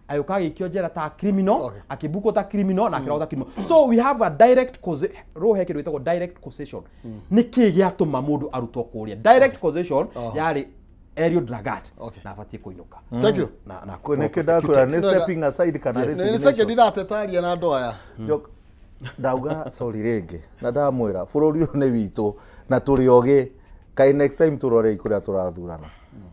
agĩũka agĩikio njera ta criminal, akĩbukwo ta criminal na akĩragwo ta criminal. So we have a direct cause, roho kĩndũ gĩtagwo direct causation. Nĩ kĩĩ gĩatũma mũndũ arutwo kũrĩa? Direct causation yarĩ Eliud Lagat na abatiĩ kũinũka. Thank you. Na nĩkĩo ndakwĩra nĩ stepping aside kana resignation. Nĩ second iratetaria na andũ aya. Ndauga sorry rĩngĩ na ndamwĩra bũrũri ũyũ nĩ witũ na tũrĩ ogĩ, kaĩ next time tũrore kũrĩa tũrathurana,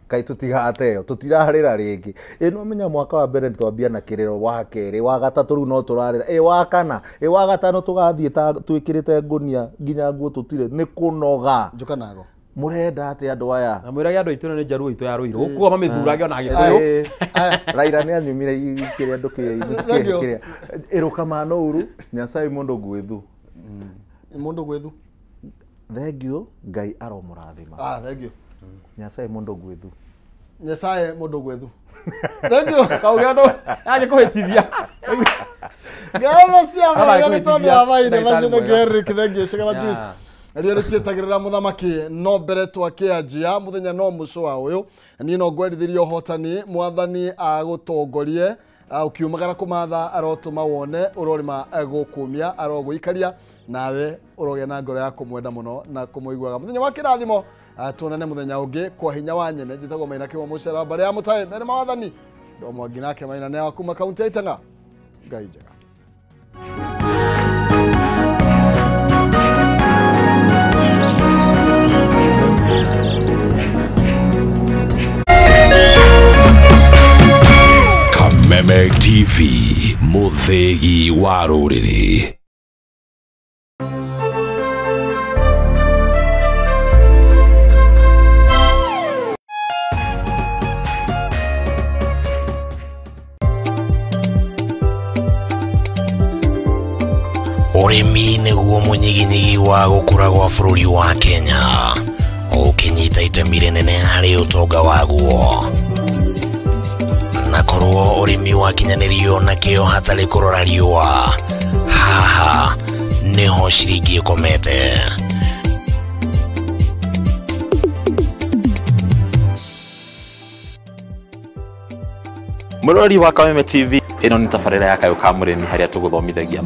kaĩ tũtigateo tũtirarĩra rĩngĩ. Ĩ no menya mwaka wa mbere twambia na kĩrĩro, wa kerĩ, wa gatatũ rĩu no tũrarĩra, ĩ wa kana, ĩ wa gatano tũgathiĩ ta twĩkĩrĩte ngũnia nginya nguo tũtirĩ, nĩ kũnoga. Njoka nago mũrenda atĩ andũ aya na mwĩrage andũ aitũ nĩ njaruo itũ ya Ruiru kuo mamĩthurage ona Gĩkũyũ. Raila nĩ anyumire kĩrĩa ndũkĩrĩa ĩrũkamano uru Nyasaye mũndũ gwĩthu, mũndũ gwĩthu. Thank you, Ngai aromũrathima. Thank you. Nyasaye mũndũ gwĩthu. Nyasaye mũndũ gwĩthu. Thank you. Kauge andũ yanjĩ kũhĩtithia. Ngatho cia mwanya nĩ tondũ wa mahinda macio. Thank you Eric, thank you Shagala Juice. Rĩrĩa rĩtietagĩrĩra mũthamaki no mbere twakĩanjia mũthenya no mũco wa ũyũ, niĩ no ngwendithĩrie ũhotani, mwathani agũtongorie ũkiumagara kũmatha, arotũma wone ũrorĩma gũkũmia, arogũikaria nawe ũrogĩa na ngoro ya kũmwenda mũno na kũmũiguaga. Mũthenya wa kĩrathimo, tuonane mũthenya ũngĩ kwa hinya wa nyene. Njĩtagwo Maina Kĩmwa Mũcera wa mbarĩ ya Mũtaĩ, mere mawathani ndo Mwangi nake Maina nĩ wa kuma kaunti ya Itang'a. Ngai njega. Kameme TV, mũthĩgi wa rũrĩrĩ. Ũrĩmi nĩguo mũnyiginyigi wa gũkũra gwa bũrũri wa Kenya, ũkĩnyita itemi rĩnene harĩ ũtonga waguo. Na korwo ũrĩmi wakinyanĩrio na kĩo hatarĩ kũrora riũa, haha nĩho ciringi ĩkomete. Mũrori wa Kameme TV, ĩno nĩ tabarĩra ya Kayũ ka Mũrĩmi harĩa tũgũthomithagia